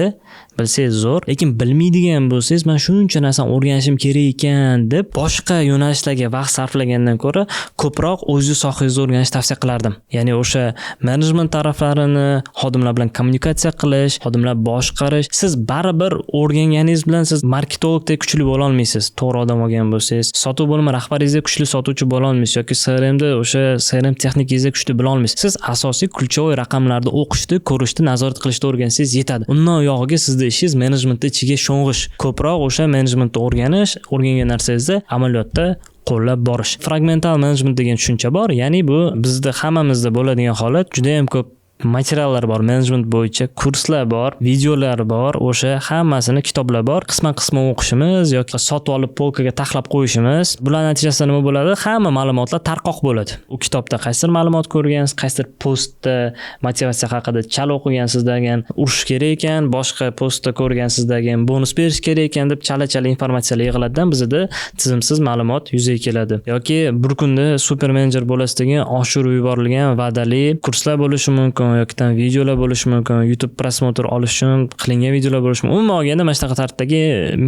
bilsangiz zo'r, lekin bilmaydigan bo'lsangiz, man shuncha narsani o'rganishim kerak ekan deb boshqa yo'nalishlarga vaqt sarflagandan ko'ra, ko'proq o'zingizni sohangizni o'rganishni tavsiya qilardim. Ya'ni o'sha menejment taraflarini, xodimlar bilan kommunikatsiya qilish, xodimlar boshqarish. Siz baribir o'rganganingiz bilan siz marketologdek kuchli bo'la olmaysiz, to'g'ri odam olgan bo'lsangiz. Sotuv bo'limi rahbaringizdek kuchli sotuvchi bo'la olmaysiz yoki CRMda o'sha CRM texnikangizda kuchli bo'la olmaysiz. Siz asosiy ключевой raqamlarni o'qishni, ko'rishni, nazorat qilishni o'rgansangiz yetadi. Undan uyog'iga sizni ishingiz menejmentni ichiga sho'ng'ish, ko'proq o'sha menejmentni o'rganish, o'rgangan narsangizni amaliyotda qo'llab borish. Fragmental menejment degan tushuncha bor, ya'ni bu bizda hammamizda bo'ladigan holat. Judayam ko'p materiallar bor menejment bo'yicha, kurslar bor, videolar bor, o'sha hammasini, kitoblar bor, qisman qisman o'qishimiz yoki sotib olib, полка ga taxlab qo'yishimiz. Bular natijasida nima bo'ladi? Hamma ma'lumotlar tarqoq bo'ladi. U kitobda qaysidir ma'lumot ko'rgansiz, qaysidir postda motivatsiya haqida chala o'qigansiz degan, urush kerak ekan, boshqa postda ko'rgansiz degan, bonus berish kerak ekan deb chala chala informatsiyalar yig'iladidan bizada tizimsiz ma'lumot yuzaga keladi. Yoki bir kunda super menejer bo'lasiz degan oshirib yuborilgan va'dali kurslar bo'lishi mumkin yoki videolar bo'lishi mumkin, YouTube просмотр olish uchun qilingan videolar bo'lishi mumkin. Umuman olganda, mana shunaqa tartibdagi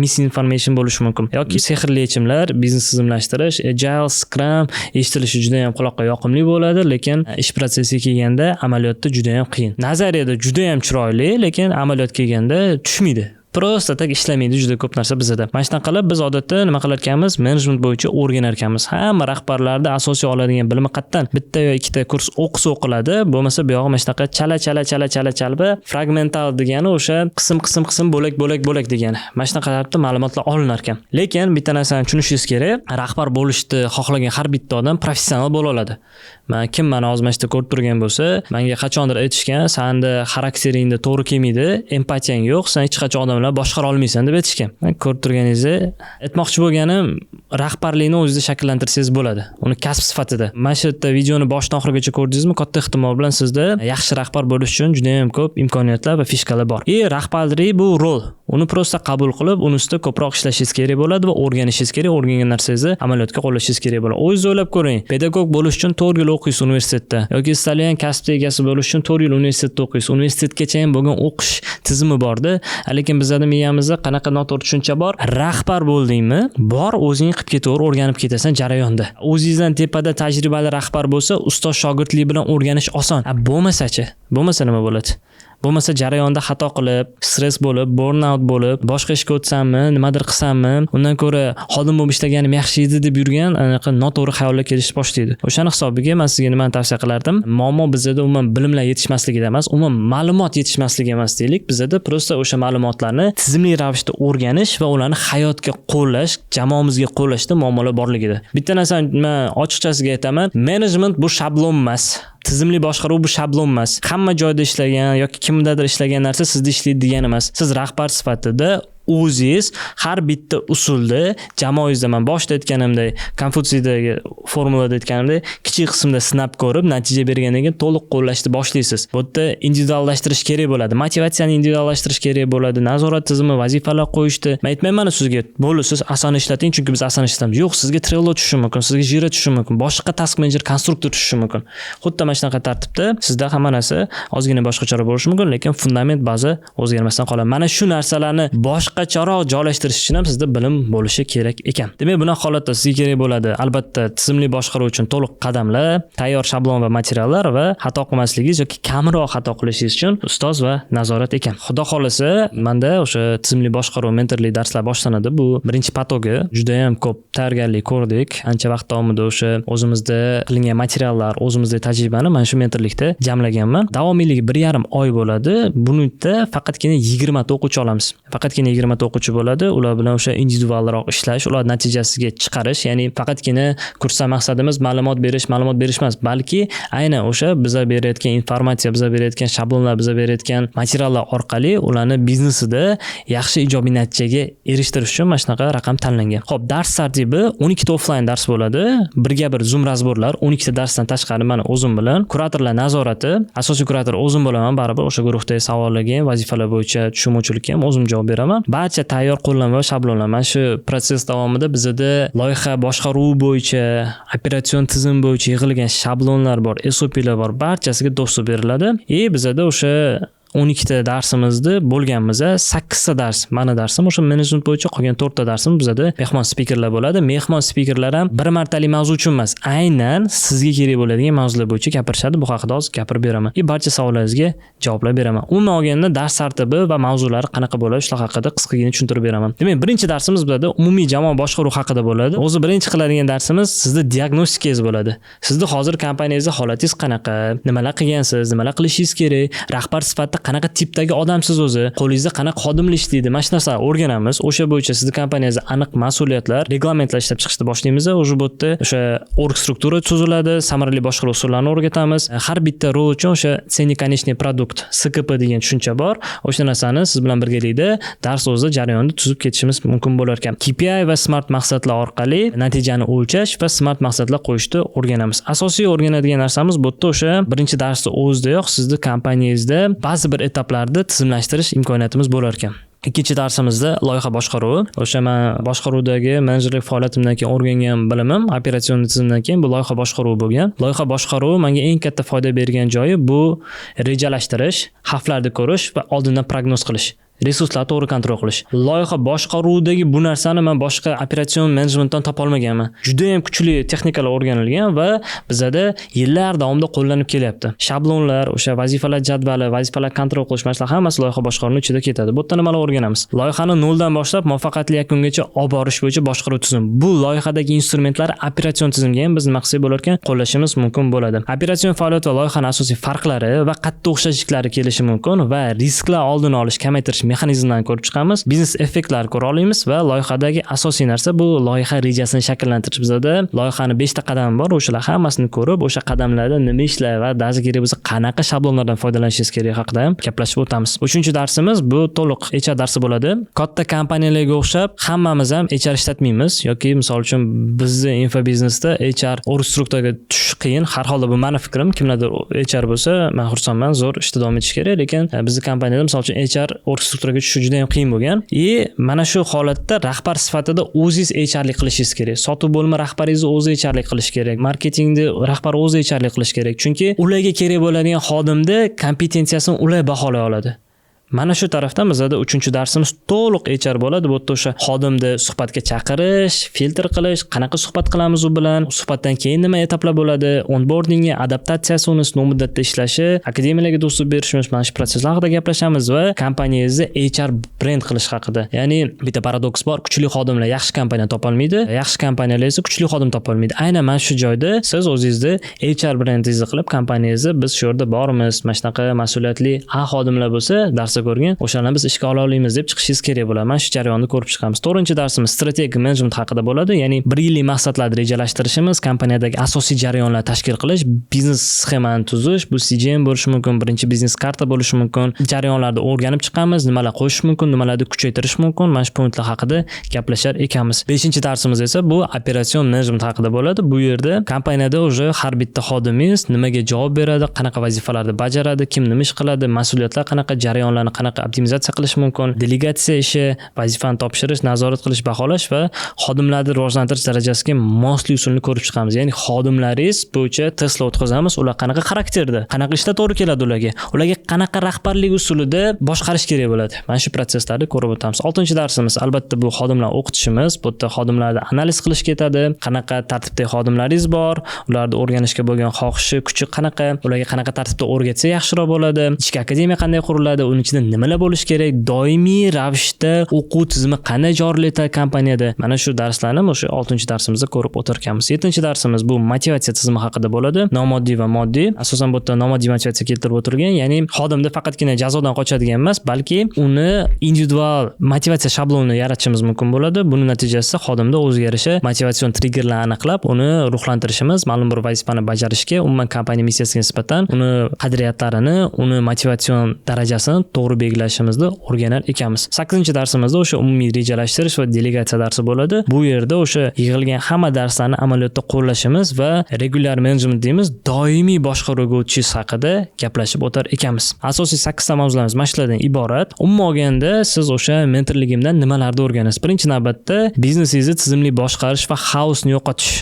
misinformation bo'lishi mumkin yoki sehrli yechimlar, biznes tizimlashtirish, agile, scrum eshitilishi juda ham quloqqa yoqimli bo'ladi, lekin ish protsessiga kelganda amaliyotda juda ham qiyin. Nazariyada juda ham chiroyli, lekin amaliyotga kelganda tushmaydi, просто так ishlamaydi juda ko'p narsa bizada. Mana shunaqa qilib biz odatda nima qilar ekanmiz? Menejment bo'yicha o'rganar ekanmiz. Hamma rahbarlarni asosiy oladigan bilimi qayerdan? Bitta yo ikkita kurs o'qisa o'qiladi, bo'lmasa buyog'i mana shunaqa chala chala chala chala chalba. Fragmental degani o'sha qism qism qism, bo'lak bo'lak bo'lak degani. Mana shunaqa tartibda ma'lumotlar olinar ekan. Lekin bitta narsani tushunishingiz kerak, rahbar bo'lishni xohlagan har bitta odam professional bo'la oladi. Man kim, mani hozir mana shu yerda ko'rib turgan bo'lsa, manga qachondir aytishgan, sani xarakteringda to'g'ri kelmaydi, empatiyang yo'q, san hech qachon odamlar boshqara olmaysan deb aytishgan. Ko'rib turganingizni, aytmoqchi bo'lganim, rahbarlikni o'zingizda shakllantirsangiz bo'ladi, uni kasb sifatida. Mana shu yerda videoni boshidan oxirigacha ko'rdingizmi, katta ehtimol bilan sizda yaxshi rahbar bo'lish uchun juda yam ko'p imkoniyatlar va фишка lar bor. И rahbarlik bu rol, uni просто qabul qilib, uni ustida ko'proq ishlashingiz kerak bo'ladi va o'rganishingiz kerak, o'rgangan narsangizni amaliyotga qo'llashingiz kerak bo'ladi. O'zingiz o'ylab ko'ring, pedagog bo'lish uchun 4 yil o'qiysiz universitetda yoki istalgan kasbni egasi bo'lish uchun 4 yil universitetda o'qiysiz. Universitetgacha ham bo'lgan o'qish tizimi borda, lekin bizlarda miyamizda qanaqa noto'g'ri tushuncha bor: rahbar bo'ldingmi, bor, o'zing qilib ketaver, o'rganib ketasan jarayonda. O'zingizdan tepada tajribali rahbar bo'lsa, ustoz shogirdlik bilan o'rganish oson. A bo'lmasachi? Bo'lmasa nima bo'ladi? Bo'lmasa jarayonda xato qilib, stress bo'lib, burnout bo'lib, boshqa ishga o'tsammi, nimadir qilsammi, undan ko'ra xodim bo'lib ishlaganim yaxshi edi deb yurgan anaqa noto'g'ri xayollar kelishni boshlaydi. O'shani hisobiga man sizga nimani tavsiya qilardim? Muammo bizada umuman bilimlar yetishmasligida emas, umuman ma'lumot yetishmasligi emas deylik. Bizada просто o'sha ma'lumotlarni tizimli ravishda o'rganish va ularni hayotga qo'llash, jamoamizga qo'llashda muammolar borligida. Bitta narsani man ochiqchasiga aytaman, menejment bu shablon emas. Tizimli boshqaruv bu shablon emas. Hamma joyda ishlagan yoki kimdadir ishlagan narsa sizda ishlaydi degani emas. Siz rahbar sifatida o'zingiz har bitta usulda jamoangizda, man boshida aytganimdek, Konfutsiydagi formulada aytganimdek, kichik qismda sinab ko'rib, natija bergandan keyin to'liq qo'llashni boshlaysiz. Bu yerda individuallashtirish kerak bo'ladi. Motivatsiyani individuallashtirish kerak bo'ladi. Nazorat tizimi, vazifalar qo'yishdi. Men aytmayman sizga, bo'ldi, siz Asana ishlating, chunki biz Asana ishlatamiz. Yo'q, sizga Trello tushishi mumkin, sizga Jira tushishi mumkin, boshqa task manager konstruktor tushishi mumkin. Xuddi mana shunaqa tartibda sizda hamma narsa ozgina boshqacharoq bo'lishi mumkin, lekin fundament, baza o'zgarmasdan qoladi. Mana shu narsalarni boshqacharoq joylashtirish uchun ham sizda bilim bo'lishi kerak ekan. Demak, bunaqa holatda sizga kerak bo'ladi albatta tizimli boshqaruv uchun to'liq qadamlar, tayyor shablon va materiallar va xato qilmasligingiz yoki kamroq xato qilishingiz uchun ustoz va nazorat ekan. Xudo xohlasa, manda o'sha tizimli boshqaruv mentorlik darslar boshlanadi. Bu birinchi поток i. Juda ham ko'p tayyorgarlik ko'rdik. Ancha vaqt davomida o'sha o'zimizda qilingan materiallar, o'zimizdagi tajribani mana shu mentorlikda jamlaganman. Davomiyligi 1,5 oy bo'ladi. Bunda faqatgina 20 ta o'quvchi olamiz. Faqatgina 20 ta o'quvchi bo'ladi. Ular bilan o'sha individualroq ishlash, ular natijasiga chiqarish, ya'ni faqatgina kursdan maqsadimiz ma'lumot berish, ma'lumot berish emas, balki aynan o'sha biza berayotgan informatsiya, biza berayotgan shablonlar, biza berayotgan materiallar orqali ularni biznesida yaxshi ijobiy natijaga erishtirish uchun mana shunaqa raqam tanlangan. Xo'p, dars tartibi: 12 ta offline dars bo'ladi. Birga bir Zoom разбор lar, 12 ta darsdan tashqari mana o'zim bilan kuratorlar nazorati, asosiy kurator o'zim bo'laman, baribir o'sha guruhdagi savollarga ham, vazifalar bo'yicha tushunmovchilikka ham o'zim javob beraman. Barcha tayyor qo'llanma va shablonlar. Mana shu protsess davomida bizada loyiha boshqaruvi bo'yicha, operatsion tizim bo'yicha yig'ilgan shablonlar bor, SOPlar bor, barchasiga доступ beriladi. И bizada o'sha 12 ta darsimizni bo'lganmiz, 8 ta dars mani darsim o'sha menejment bo'yicha, qolgan 4 ta darsim bizada mehmon spikerlar bo'ladi. Mehmon spikerlar ham bir martalik mavzu uchun emas, aynan sizga kerak bo'ladigan mavzular bo'yicha gapirishadi. Bu haqida hozir gapirib beraman и barcha savollaringizga javoblar beraman. Umuman olganda, dars tartibi va mavzulari qanaqa bo'ladi, shular haqida qisqagina tushuntirib beraman. Demak, birinchi darsimiz bizada umumiy jamoa boshqaruv haqida bo'ladi. O'zi birinchi qiladigan darsimiz sizni diagnostikangiz bo'ladi. Sizni hozir kompaniyangizda holatingiz qanaqa, nimalar qilgansiz, nimalar qilishingiz kerak, rahbar sifatida qanaqa tipdagi odamsiz o'zi, qo'lingizda qanaqa xodimlar ishlaydi, mana shu narsani o'rganamiz. O'sha bo'yicha sizni kompaniyangizda aniq mas'uliyatlar, reglamentlar ishlab chiqishni boshlaymiz. Уже bu yerda o'sha орг struktura tuziladi, samarali boshqaruv usullarini o'rgatamiz. Har bitta rol uchun o'sha ценный конечный продукт, СКП degan tushuncha bor. O'sha narsani siz bilan birgalikda dars o'zida jarayonida tuzib ketishimiz mumkin bo'lar ekan. KPI va smart maqsadlar orqali natijani o'lchash va smart maqsadlar qo'yishni o'rganamiz. Asosiy o'rganadigan narsamiz bu yerda o'sha birinchi darsni o'zidayoq sizni kompaniyangizda ba'zi bir etaplarda tizimlashtirish imkoniyatimiz bo'lar ekan. Ikkinchi darsimizda loyiha boshqaruvi. O'sha man boshqaruvdagi menejerlik faoliyatimdan keyin o'rgangan bilimim operatsion tizimdan keyin bu loyiha boshqaruvi bo'lgan. Loyiha boshqaruvi menga eng katta foyda bergan joyi bu rejalashtirish, xavflarni ko'rish va oldindan prognoz qilish, resurslarni to'g'ri kontrol qilish. Loyiha boshqaruvidagi bu narsani man boshqa operatsion menejmentdan topolmaganman. Judayam kuchli texnikalar o'rganilgan va bizada yillar davomida qo'llanib kelyapti. Shablonlar, o'sha vazifalar jadvali, vazifalar kontrol qilish, mana shular hammasi loyiha boshqaruvini ichida ketadi. Bu yerda nimalar o'rganamiz? Loyihani noldan boshlab muvaffaqiyatli yakungacha olib borish bo'yicha boshqaruv tizimi. Bu loyihadagi instrumentlar operatsion tizimga ham biz nima qilsak bo'lar ekan, qo'llashimiz mumkin bo'ladi. Operatsion faoliyat va loyihani asosiy farqlari va qattiq o'xshashliklari kelishi mumkin va risklar oldini olish, kamaytirish mexanizmlarini ko'rib chiqamiz. Biznes effektlarni ko'ra olamiz va loyihadagi asosiy narsa bu loyiha rejasini shakllantirish. Bizada loyihani 5 ta qadami bor, o'shalar hammasini ko'rib, o'sha qadamlarda nima ishlar va даже kerak bo'lsa qanaqa shablonlardan foydalanishingiz kerak haqida ham gaplashib o'tamiz. Uchinchi darsimiz bu to'liq HR darsi bo'ladi. Katta kompaniyalarga o'xshab hammamiz ham HR ishlatmaymiz yoki misol uchun bizni infobiznesda HR орг strukturaga tushish qiyin. Har holda bu mani fikrim. Kimlardir HR bo'lsa, men xursandman, zo'r, ishda davom etish kerak, lekin bizni kompaniyada misol uchun HR орг strukturaga tushish juda ham qiyin bo'lgan. И mana shu holatda rahbar sifatida o'zingiz HRlik qilishingiz kerak. Sotuv bo'limi rahbaringizni o'zi HRlik qilish kerak. Marketingni rahbari o'zi HRlik qilish kerak. Chunki ularga kerak bo'ladigan xodimni kompetensiyasini ular baholay oladi. Mana shu tarafdan bizada uchinchi darsimiz to'liq HR bo'ladi. Bu yerda o'sha xodimni suhbatga chaqirish, filtr qilish, qanaqa suhbat qilamiz u bilan, suhbatdan keyin nima etaplar bo'ladi, onboardingi, adaptatsiyasi, uni sinov muddatda ishlashi, akademiyalarga доступ berishimiz, mana shu protsesslar haqida gaplashamiz va kompaniyangizni HR brend qilish haqida. Ya'ni bitta paradoks bor: kuchli xodimlar yaxshi kompaniya topolmaydi, yaxshi kompaniyalar esa kuchli xodim topolmaydi. Aynan mana shu joyda siz o'zingizni HR brendingizni qilib, kompaniyangizni biz shu yerda bormiz, mana shunaqa mas'uliyatli xodimlar bo'lsa, darsda ko'rgan, o'shalarni biz ishga ola olamiz deb chiqishingiz kerak bo'ladi. Mana shu jarayonni ko'rib chiqamiz. To'rtinchi darsimiz strategik menejment haqida bo'ladi, ya'ni bir yillik maqsadlarni rejalashtirishimiz, kompaniyadagi asosiy jarayonlarni tashkil qilish, biznes sxemani tuzish, bu CJM bo'lishi mumkin, birinchi biznes karta bo'lishi mumkin. Jarayonlarni o'rganib chiqamiz, nimalar qo'shish mumkin, nimalarni kuchaytirish mumkin, mana shu punktlar haqida gaplashar ekanmiz. Beshinchi darsimiz esa bu operatsion menejment haqida bo'ladi. Bu yerda kompaniyada уже har bitta xodimingiz nimaga javob beradi, qanaqa vazifalarni bajaradi, kim nima ish qiladi, mas'uliyatlar qanaqa, jarayonlarni qanaqa optimizatsiya qilish mumkin, delegatsiya ishi, vazifani topshirish, nazorat qilish, baholash va xodimlarni rivojlantirish darajasiga mosli usulni ko'rib chiqamiz. Ya'ni xodimlaringiz bo'yicha testlar o'tkazamiz, ular qanaqa xarakterda, qanaqa ishlar to'g'ri keladi ularga, ularga qanaqa rahbarlik usulida boshqarish kerak bo'ladi. Mana shu protsesslarni ko'rib o'tamiz. Oltinchi darsimiz albatta bu xodimlar o'qitishimiz. Bu yerda xodimlarni analiz qilish ketadi, qanaqa tartibdagi xodimlaringiz bor, ularni o'rganishga bo'lgan xohishi, kuchi qanaqa, ularga qanaqa tartibda o'rgatsa yaxshiroq bo'ladi, ichki akademiya qanday quriladi, uni ichida nimalar bo'lishi kerak, doimiy ravishda o'quv tizimi qanday joriy etiladi kompaniyada. Mana shu darslarni o'sha oltinchi darsimizda ko'rib o'tar ekanmiz. Yettinchi darsimiz bu motivatsiya tizimi haqida bo'ladi, nomoddiy va moddiy. Asosan bu yerda nomoddiy motivatsiya keltirib o'tilgan, ya'ni xodimda faqatgina jazodan qochadigan emas, balki uni individual motivatsiya shablonini yaratishimiz mumkin bo'ladi. Buni natijasida xodimda o'ziga yarasha motivatsion triggerlarni aniqlab, uni ruhlantirishimiz, ma'lum bir vazifani bajarishga, umuman kompaniya missiyasiga nisbatan uni qadriyatlarini, uni motivatsion darajasini to'g'ri belgilashimizni o'rganar ekanmiz. Sakkizinchi darsimizda o'sha umumiy rejalashtirish va delegatsiya darsi bo'ladi. Bu yerda o'sha yig'ilgan hamma darslarni amaliyotda qo'llashimiz va regular menejment deymiz, doimiy boshqaruvga o'tishingiz haqida gaplashib o'tar ekanmiz. Asosiy sakkizta mavzularimiz mana shulardan iborat. Umuman olganda, siz o'sha mentorligimdan nimalarni o'rganasiz? Birinchi navbatda biznesingizni tizimli boshqarish va xaosni yo'qotish.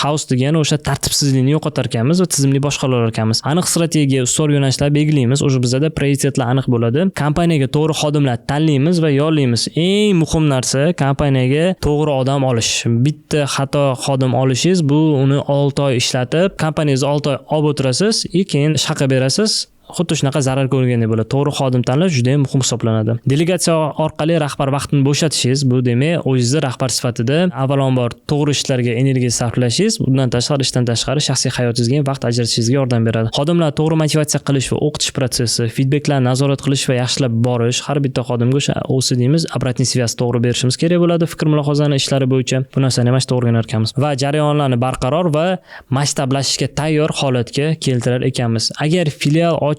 Xaos degani o'sha tartibsizlikni yo'qotar ekanmiz va tizimli boshqarar ekanmiz. Aniq strategiya, ustuvor yo'nalishlar belgilaymiz, уже bizada prioritetlar aniq bo'ladi. Kompaniyaga to'g'ri xodimlar tanlaymiz va yollaymiz. Eng muhim narsa kompaniyaga to'g'ri odam olish. Bitta xato xodim olishingiz, bu uni 6 oy ishlatib, kompaniyangizni 6 oy olib o'tirasiz и keyin ish haqi berasiz, xuddi shunaqa zarar ko'rgandek bo'ladi. To'g'ri xodim tanlash juda ham muhim hisoblanadi. Delegatsiya orqali rahbar vaqtini bo'shatishingiz, bu demak o'zingizni rahbar sifatida avvalambor to'g'ri ishlarga energiya sarflashingiz, bundan tashqari, ishdan tashqari shaxsiy hayotingizga ham vaqt ajratishingizga yordam beradi. Xodimlarni to'g'ri motivatsiya qilish va o'qitish protsessi, feedbacklarni nazorat qilish va yaxshilab borish, har bitta xodimga o'sha OC deymiz, обратный связь to'g'ri berishimiz kerak bo'ladi, fikr mulohazani ishlari bo'yicha. Bu narsani ham mana shu o'rganar ekanmiz va jarayonlarni barqaror va masshtablashishga tayyor holatga keltirar ekanmiz. Agar filial ochish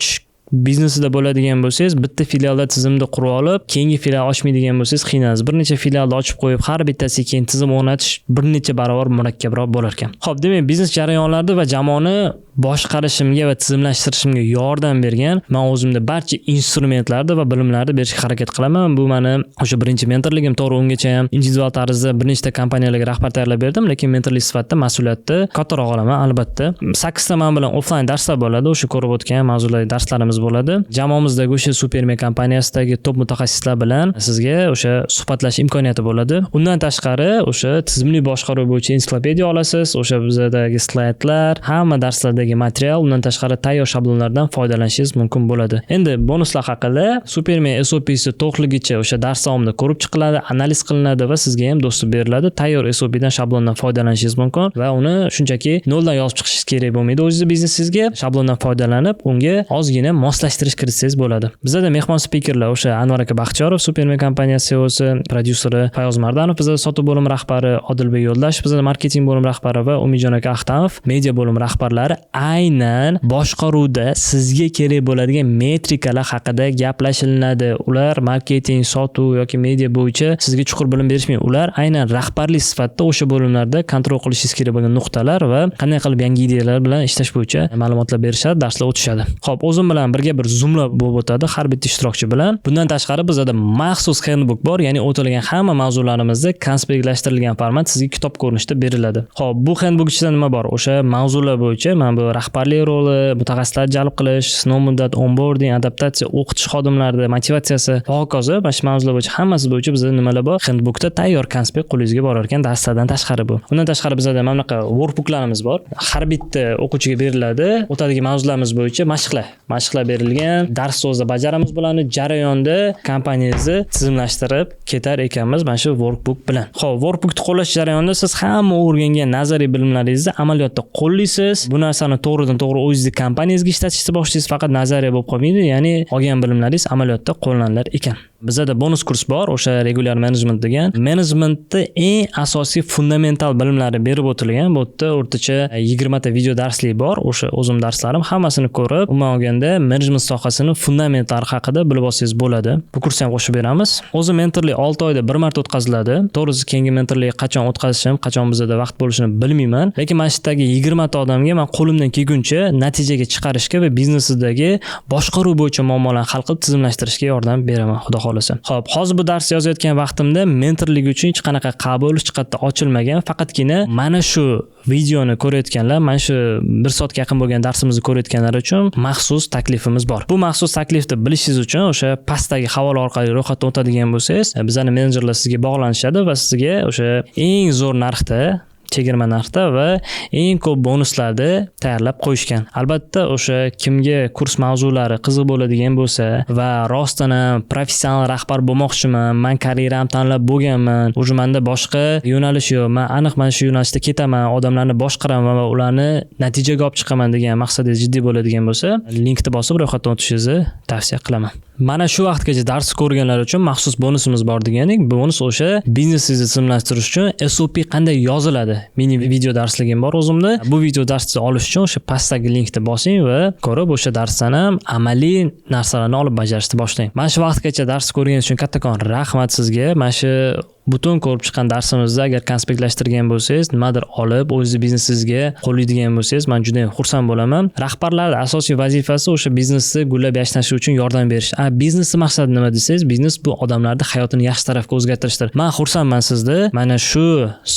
biznesida bo'ladigan bo'lsangiz, bitta filialda tizimni qurib olib, keyingi filial ochmaydigan bo'lsangiz, qiynalasiz. Bir necha filialni ochib qo'yib, har bittasiga keyin tizim o'rnatish bir necha barobar murakkabroq bo'lar ekan. Xo'p, demak, biznes jarayonlarida va jamoani boshqarishimga va tizimlashtirishimga yordam bergan man o'zimda barcha instrumentlarni va bilimlarni berishga harakat qilaman. Bu mani o'sha birinchi mentorligim. To'g'ri, ungacha ham individual tarzda bir nechta kompaniyalarga rahbar tayyorlab berdim, lekin mentorlik sifatida mas'uliyatni kattaroq olaman albatta. Sakkizta man bilan offlayn darslar bo'ladi, o'sha ko'rib o'tgan mavzular darslarimiz bo'ladi. Jamoamizdagi o'sha Superme kompaniyasidagi top mutaxassislar bilan sizga o'sha suhbatlashish imkoniyati bo'ladi. Undan tashqari, o'sha tizimli boshqaruv bo'yicha ensiklopediya olasiz, o'sha bizadagi slaydlar, hamma darslardagi material, undan tashqari tayyor shablonlardan foydalanishingiz mumkin bo'ladi. Endi bonuslar haqida: Superme SOPsi to'liqligicha o'sha dars davomida ko'rib chiqiladi, analiz qilinadi va sizga ham доступ beriladi. Tayyor SOPdan, shablondan foydalanishingiz mumkin va uni shunchaki noldan yozib chiqishingiz kerak bo'lmaydi. O'zingizni biznesingizga shablondan foydalanib, unga ozgina moslashtirish kiritsangiz bo'ladi. Bizada mehmon spikerlar o'sha Anvar aka Baxtiyorov, Superme kompaniyasi CEOsi, prodyuseri Fayoz Mardanov, bizada sotuv bo'limi rahbari, Odilbek Yo'ldashev, bizada marketing bo'limi rahbari va Umidjon aka Ahtamov, media bo'limi rahbarlari aynan boshqaruvda sizga kerak bo'ladigan metrikalar haqida gaplashilinadi. Ular marketing, sotuv yoki media bo'yicha sizga chuqur bilim berishmaydi. Ular aynan rahbarlik sifatida o'sha bo'limlarda kontrol qilishingiz kerak bo'lgan nuqtalar va qanday qilib yangi ideyalar bilan ishlash bo'yicha ma'lumotlar berishadi, darslar o'tishadi. Xo'p, o'zim bilan birga bir Zoomlar bo'lib o'tadi har bitta ishtirokchi bilan. Bundan tashqari, bizada maxsus handbook bor, ya'ni o'tilgan hamma mavzularimizni konspektlashtirilgan format sizga kitob ko'rinishida beriladi. Xo'p, bu handbook ichida nima bor? O'sha mavzular bo'yicha mana bu rahbarlik roli, mutaxassislarni jalb qilish, sinov muddat, onboarding, adaptatsiya, o'qitish xodimlarida motivatsiyasi va hokazo. Mana shu mavzular bo'yicha, hammasi bo'yicha bizda nimalar bor? Handbookda tayyor konspekt qo'lingizga borar ekan darslardan tashqari bu. Undan tashqari bizada mana bunaqa workbooklarimiz bor. Har bitta o'quvchiga beriladi. O'tadigan mavzularimiz bo'yicha mashqlar berilgan. Dars o'zida bajaramiz bularni. Jarayonda kompaniyangizni tizimlashtirib ketar ekanmiz mana shu workbook bilan. Xo'p, workbookni qo'llash jarayonida siz hamma o'rgangan nazariy bilimlaringizni amaliyotda qo'llaysiz. Bu narsani to'g'ridan to'g'ri o'zingizni kompaniyangizga ishlatishni boshlaysiz, faqat nazariya bo'lib qolmaydi, ya'ni olgan bilimlaringiz amaliyotda qo'llanilar ekan. Bizada bonus kurs bor, o'sha regular management degan. Menejmentda eng asosiy fundamental bilimlari berib o'tilgan. Bu yerda o'rtacha 20 ta video darslik bor, o'sha o'zim darslarim hammasini ko'rib, umuman olganda menejment sohasini fundamentlari haqida bilib olsangiz bo'ladi. Bu kursni ham qo'shib beramiz. O'zi mentorlik 6 oyda bir marta o'tkaziladi. To'g'risi, keyingi mentorlik qachon o'tkazishim, qachon bizada vaqt bo'lishini bilmayman. Lekin mana shu yerdagi 20 ta odamga man qo'limdan kelguncha natijaga chiqarishga va biznesidagi boshqaruv bo'yicha muammolarni hal qilib tizimlashtirishga yordam beraman, xudo xohlasa. Xo'p, hozir bu darsni yozayotgan vaqtimda mentorlik uchun hech qanaqa qabul hech qayerda ochilmagan. Faqatgina mana shu videoni ko'rayotganlar, mana shu 1 soatga yaqin bo'lgan darsimizni ko'rayotganlar uchun maxsus taklifimiz bor. Bu maxsus taklifni bilishingiz uchun o'sha pastdagi havola orqali ro'yxatdan o'tadigan bo'lsangiz, bizning menejerlar sizga bog'lanishadi va sizga o'sha eng zo'r narxda, chegirma narxda va eng ko'p bonuslarni tayyorlab qo'yishgan. Albatta, o'sha kimga kurs mavzulari qiziq bo'ladigan bo'lsa va rostdan ham professional rahbar bo'lmoqchiman, man karyeramni tanlab bo'lganman, уже menda boshqa yo'nalish yo'q, man aniq mana shu yo'nalishda ketaman, odamlarni boshqaraman va ularni natijaga olib chiqaman degan maqsadingiz jiddiy bo'ladigan bo'lsa, linkni bosib ro'yxatdan o'tishingizni tavsiya qilaman. Mana shu vaqtgacha dars ko'rganlar uchun maxsus bonusimiz bor degandik. Bonus o'sha biznesingizni tizimlashtirish uchun SOP qanday yoziladi, mini video darsligim bor o'zimda. Bu video darsni olish uchun o'sha pastdagi linkni bosing va ko'rib o'sha darsdan ham amaliy narsalarni olib bajarishni boshlang. Mana shu vaqtgacha dars ko'rganingiz uchun kattakon rahmat sizga. Mana shu butun ko'rib chiqqan darsimizda agar konspektlashtirgan bo'lsangiz, nimadir olib o'zingizni biznesingizga qo'llaydigan bo'lsangiz, men juda ham xursand bo'laman. Rahbarlar asosiy vazifasi o'sha biznesni gullab yashnashi uchun yordam berish. A biznesni maqsadi nima desangiz, biznes bu odamlarni hayotini yaxshi tarafga o'zgartirishdir. Men xursandman sizni mana shu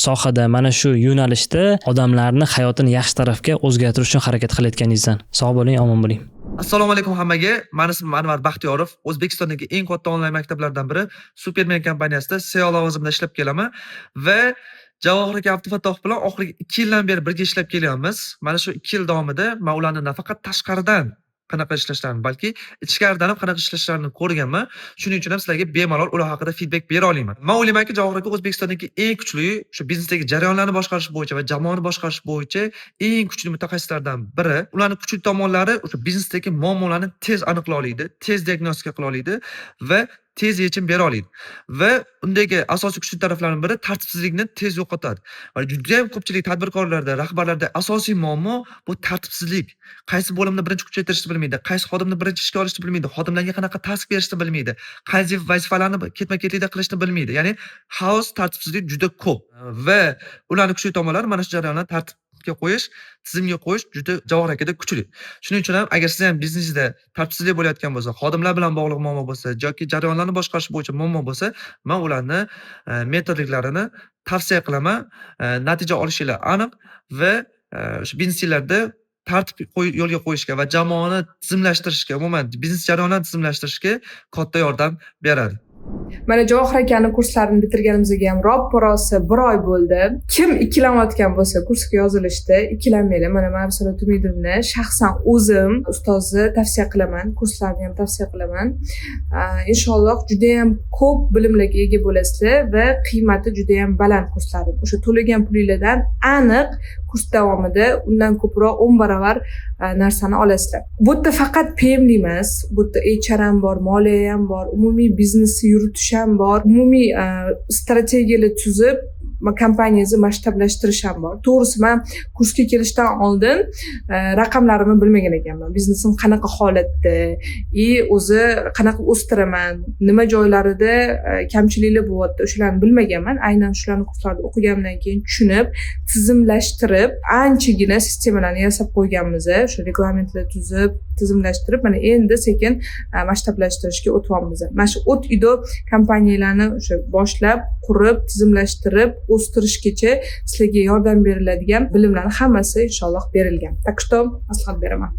sohada, mana shu yo'nalishda odamlarni hayotini yaxshi tarafga o'zgartirish uchun harakat qilayotganingizdan. Sog' bo'ling, omon bo'ling. Assalomu alaykum hammaga. Mani ismim Anvar Baxtiyorov. O'zbekistondagi eng katta onlayn maktablardan biri Superman kompaniyasida CEO lavozimida ishlab kelaman va Javohir aka Abdufattohov bilan oxirgi 2 yildan beri birga ishlab kelyapmiz. Mana shu 2 yil davomida men ularni nafaqat tashqaridan qanaqa ishlashlarini, balki ichkaridan ham qanaqa ishlashlarini ko'rganman. Shuning uchun ham sizlarga bemalol ular haqida feedback bera olaman. Men o'ylaymanki, Javohir aka O'zbekistondagi eng kuchli shu biznesdagi jarayonlarni boshqarish bo'yicha va jamoani boshqarish bo'yicha eng kuchli mutaxassislardan biri. Ularning kuchli tomonlari o'sha biznesdagi muammolarni tez aniqlay oladi, tez diagnostika qila oladi va tez yechim bera oladi. Va undagi asosiy kuchli taraflarining biri tartibsizlikni tez yo'qotadi. Va judayam ko'pchilik tadbirkorlarda, rahbarlarda asosiy muammo bu tartibsizlik. Qaysi bo'limni birinchi kuchaytirishni bilmaydi, qaysi xodimni birinchi ishga olishni bilmaydi, xodimlarga qanaqa task berishni bilmaydi, qaysi vazifalarni ketma-ketlikda qilishni bilmaydi. Ya'ni xaos, tartibsizlik juda ko'p va ularning kuchli tomonlari mana shu jarayonlarni tartibga qo'yish, tizimga qo'yish juda Javohir akada kuchli. Shuning uchun ham agar siz ham biznesingizda tartibsizlik bo'layotgan bo'lsa, xodimlar bilan bog'liq muammo bo'lsa yoki jarayonlarni boshqarish bo'yicha muammo bo'lsa, men ularni metodliklarini tavsiya qilaman. Natija olishinglar aniq va o'sha biznesinglarda tartib yo'lga qo'yishga va jamoani tizimlashtirishga, umuman biznes jarayonlarini tizimlashtirishga katta yordam beradi. Mana Javohir akani kurslarini bitirganimizga ham roppa rosa bir oy bo'ldi. Kim ikkilanayotgan bo'lsa, kursga yozilishdi, ikkilanmanglar. Mana Ma'rifat Umidovni shaxsan o'zim ustozni tavsiya qilaman, kurslarni ham tavsiya qilaman. Inshaalloh juda ham ko'p bilimlarga ega bo'lasizlar va qiymati juda ham baland kurslari. O'sha to'lagan pulinglardan aniq kurs davomida undan ko'proq 10 barobar narsani olasizlar. Bu yerda faqat PMD emas, bu yerda HR ham bor, moliya ham bor, umumiy biznesni yuritish ham bor, umumiy strategiyalar tuzib kompaniyangizni masshtablashtirish ham bor. To'g'risi, man kursga kelishdan oldin raqamlarimni bilmagan ekanman. Biznesim qanaqa holatda и o'zi qanaqa o'stiraman, nima joylarida kamchiliklar bo'lyapti, o'shalarni bilmaganman. Aynan shularni kurslarda o'qiganimdan keyin tushunib, tizimlashtirib, anchagina sistemalarni yasab qo'yganmiz, o'sha reglamentlar tuzib, tizimlashtirib, mana endi sekin masshtablashtirishga o'tyapmiz. Mana shu от и до kompaniyalarni o'sha boshlab, qurib, tizimlashtirib, o'stirishgacha sizlarga yordam beriladigan bilimlarni hammasi inshaalloh berilgan. Так что maslahat beraman.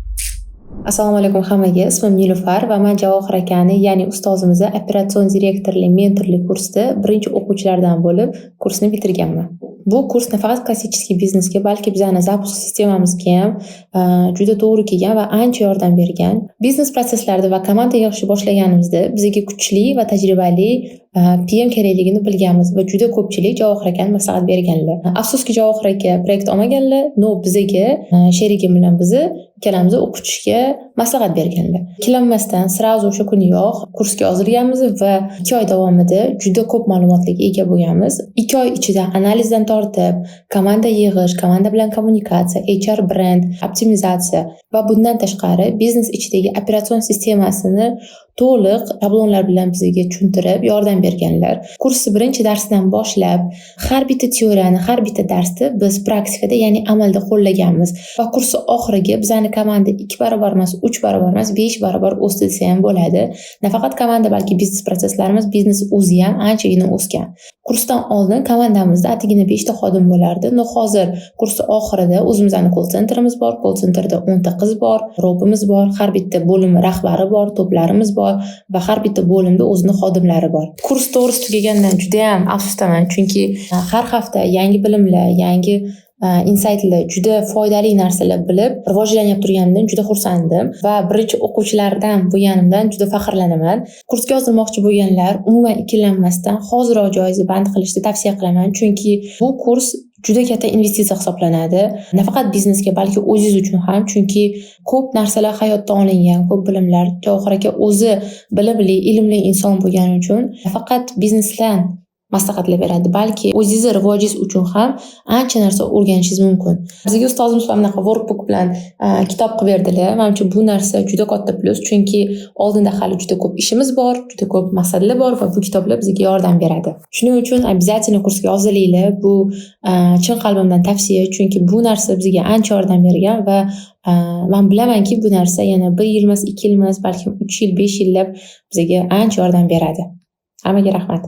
Assalomu alaykum hammaga. Ismim Nilufar va man Javohir akani, ya'ni ustozimizni operatsion direktorlik mentorlik kursida birinchi o'quvchilardan bo'lib kursni bitirganman. Bu kurs nafaqat klassический biznesga, balki bizani запуск sistemamizga ham juda to'g'ri kelgan va ancha yordam bergan. Biznes protsesslarda va komanda yig'ishni boshlaganimizda bizga kuchli va tajribali PM kerakligini bilganmiz va juda ko'pchilik Javohir akani maslahat berganlar. Afsuski, Javohir aka proyekt olmaganlar, но bizaga sherigim bilan bizni ikkalamizni o'qitishga maslahat berganlar. Ikkilanmasdan сразу o'sha kuniyoq kursga yozilganmiz va 2 oy davomida juda ko'p ma'lumotlarga ega bo'lganmiz. 2 oy ichida analizdan tortib, komanda yig'ish, komanda bilan kommunikatsiya, HR brend, optimizatsiya va bundan tashqari biznes ichidagi operatsion sistemasini to'liq shablonlar bilan bizga tushuntirib yordam berganlar. Kursni birinchi darsidan boshlab har bitta teoriyani, har bitta darsni biz praktikada, ya'ni amalda qo'llaganmiz va kursni oxiriga bizani komanda 2 barobar emas, 3 barobar emas, 5 barobar o'sdi desa ham bo'ladi. Nafaqat komanda, balki biznes protsesslarimiz, biznes o'zi ham anchagina o'sgan. Kursdan oldin komandamizda atigina 5 ta xodim bo'lardi. Но hozir kursni oxirida o'zimizni call centerimiz bor. Call centerda 10 ta qiz bor, робот imiz bor, har bitta bo'lim rahbari bor, toplarimiz bor va har bitta bo'limda o'zini xodimlari bor. Kurs to'g'risi tugagandan juda ham afsusdaman, chunki har hafta yangi bilimlar, yangi insaytlar, juda foydali narsalar bilib rivojlanyapti turganimdan juda xursanddim va birinchi o'quvchilardan bo'lganimdan juda faxrlanaman. Kursga yozilmoqchi bo'lganlar umuman ikkilanmasdan hoziroq joyingizni band qilishni tavsiya qilaman, chunki bu kurs juda katta investitsiya hisoblanadi. Nafaqat biznesga, balki o'zingiz uchun ham, chunki ko'p narsalar hayotdan olingan, ko'p bilimlar. Javohir aka o'zi bilimli, ilmli inson bo'lgani uchun nafaqat biznesdan maslahatlar beradi, balki o'zingizni rivojingiz uchun ham ancha narsa o'rganishingiz mumkin. Bizga ustozimiz mana bunaqa workbook bilan kitob qilib berdilar. Manimcha, bu narsa juda katta plyus, chunki oldinda hali juda ko'p ishimiz bor, juda ko'p maqsadlar bor va bu kitoblar bizga yordam beradi. Shuning uchun обязательно kursga yozilinglar. Bu chin qalbimdan tavsiya, chunki bu narsa bizga ancha yordam bergan va man bilamanki, bu narsa yana bir yil emas, 2 yil emas, balkim 3 yil, 5 yillab bizga ancha yordam beradi. Hammaga rahmat.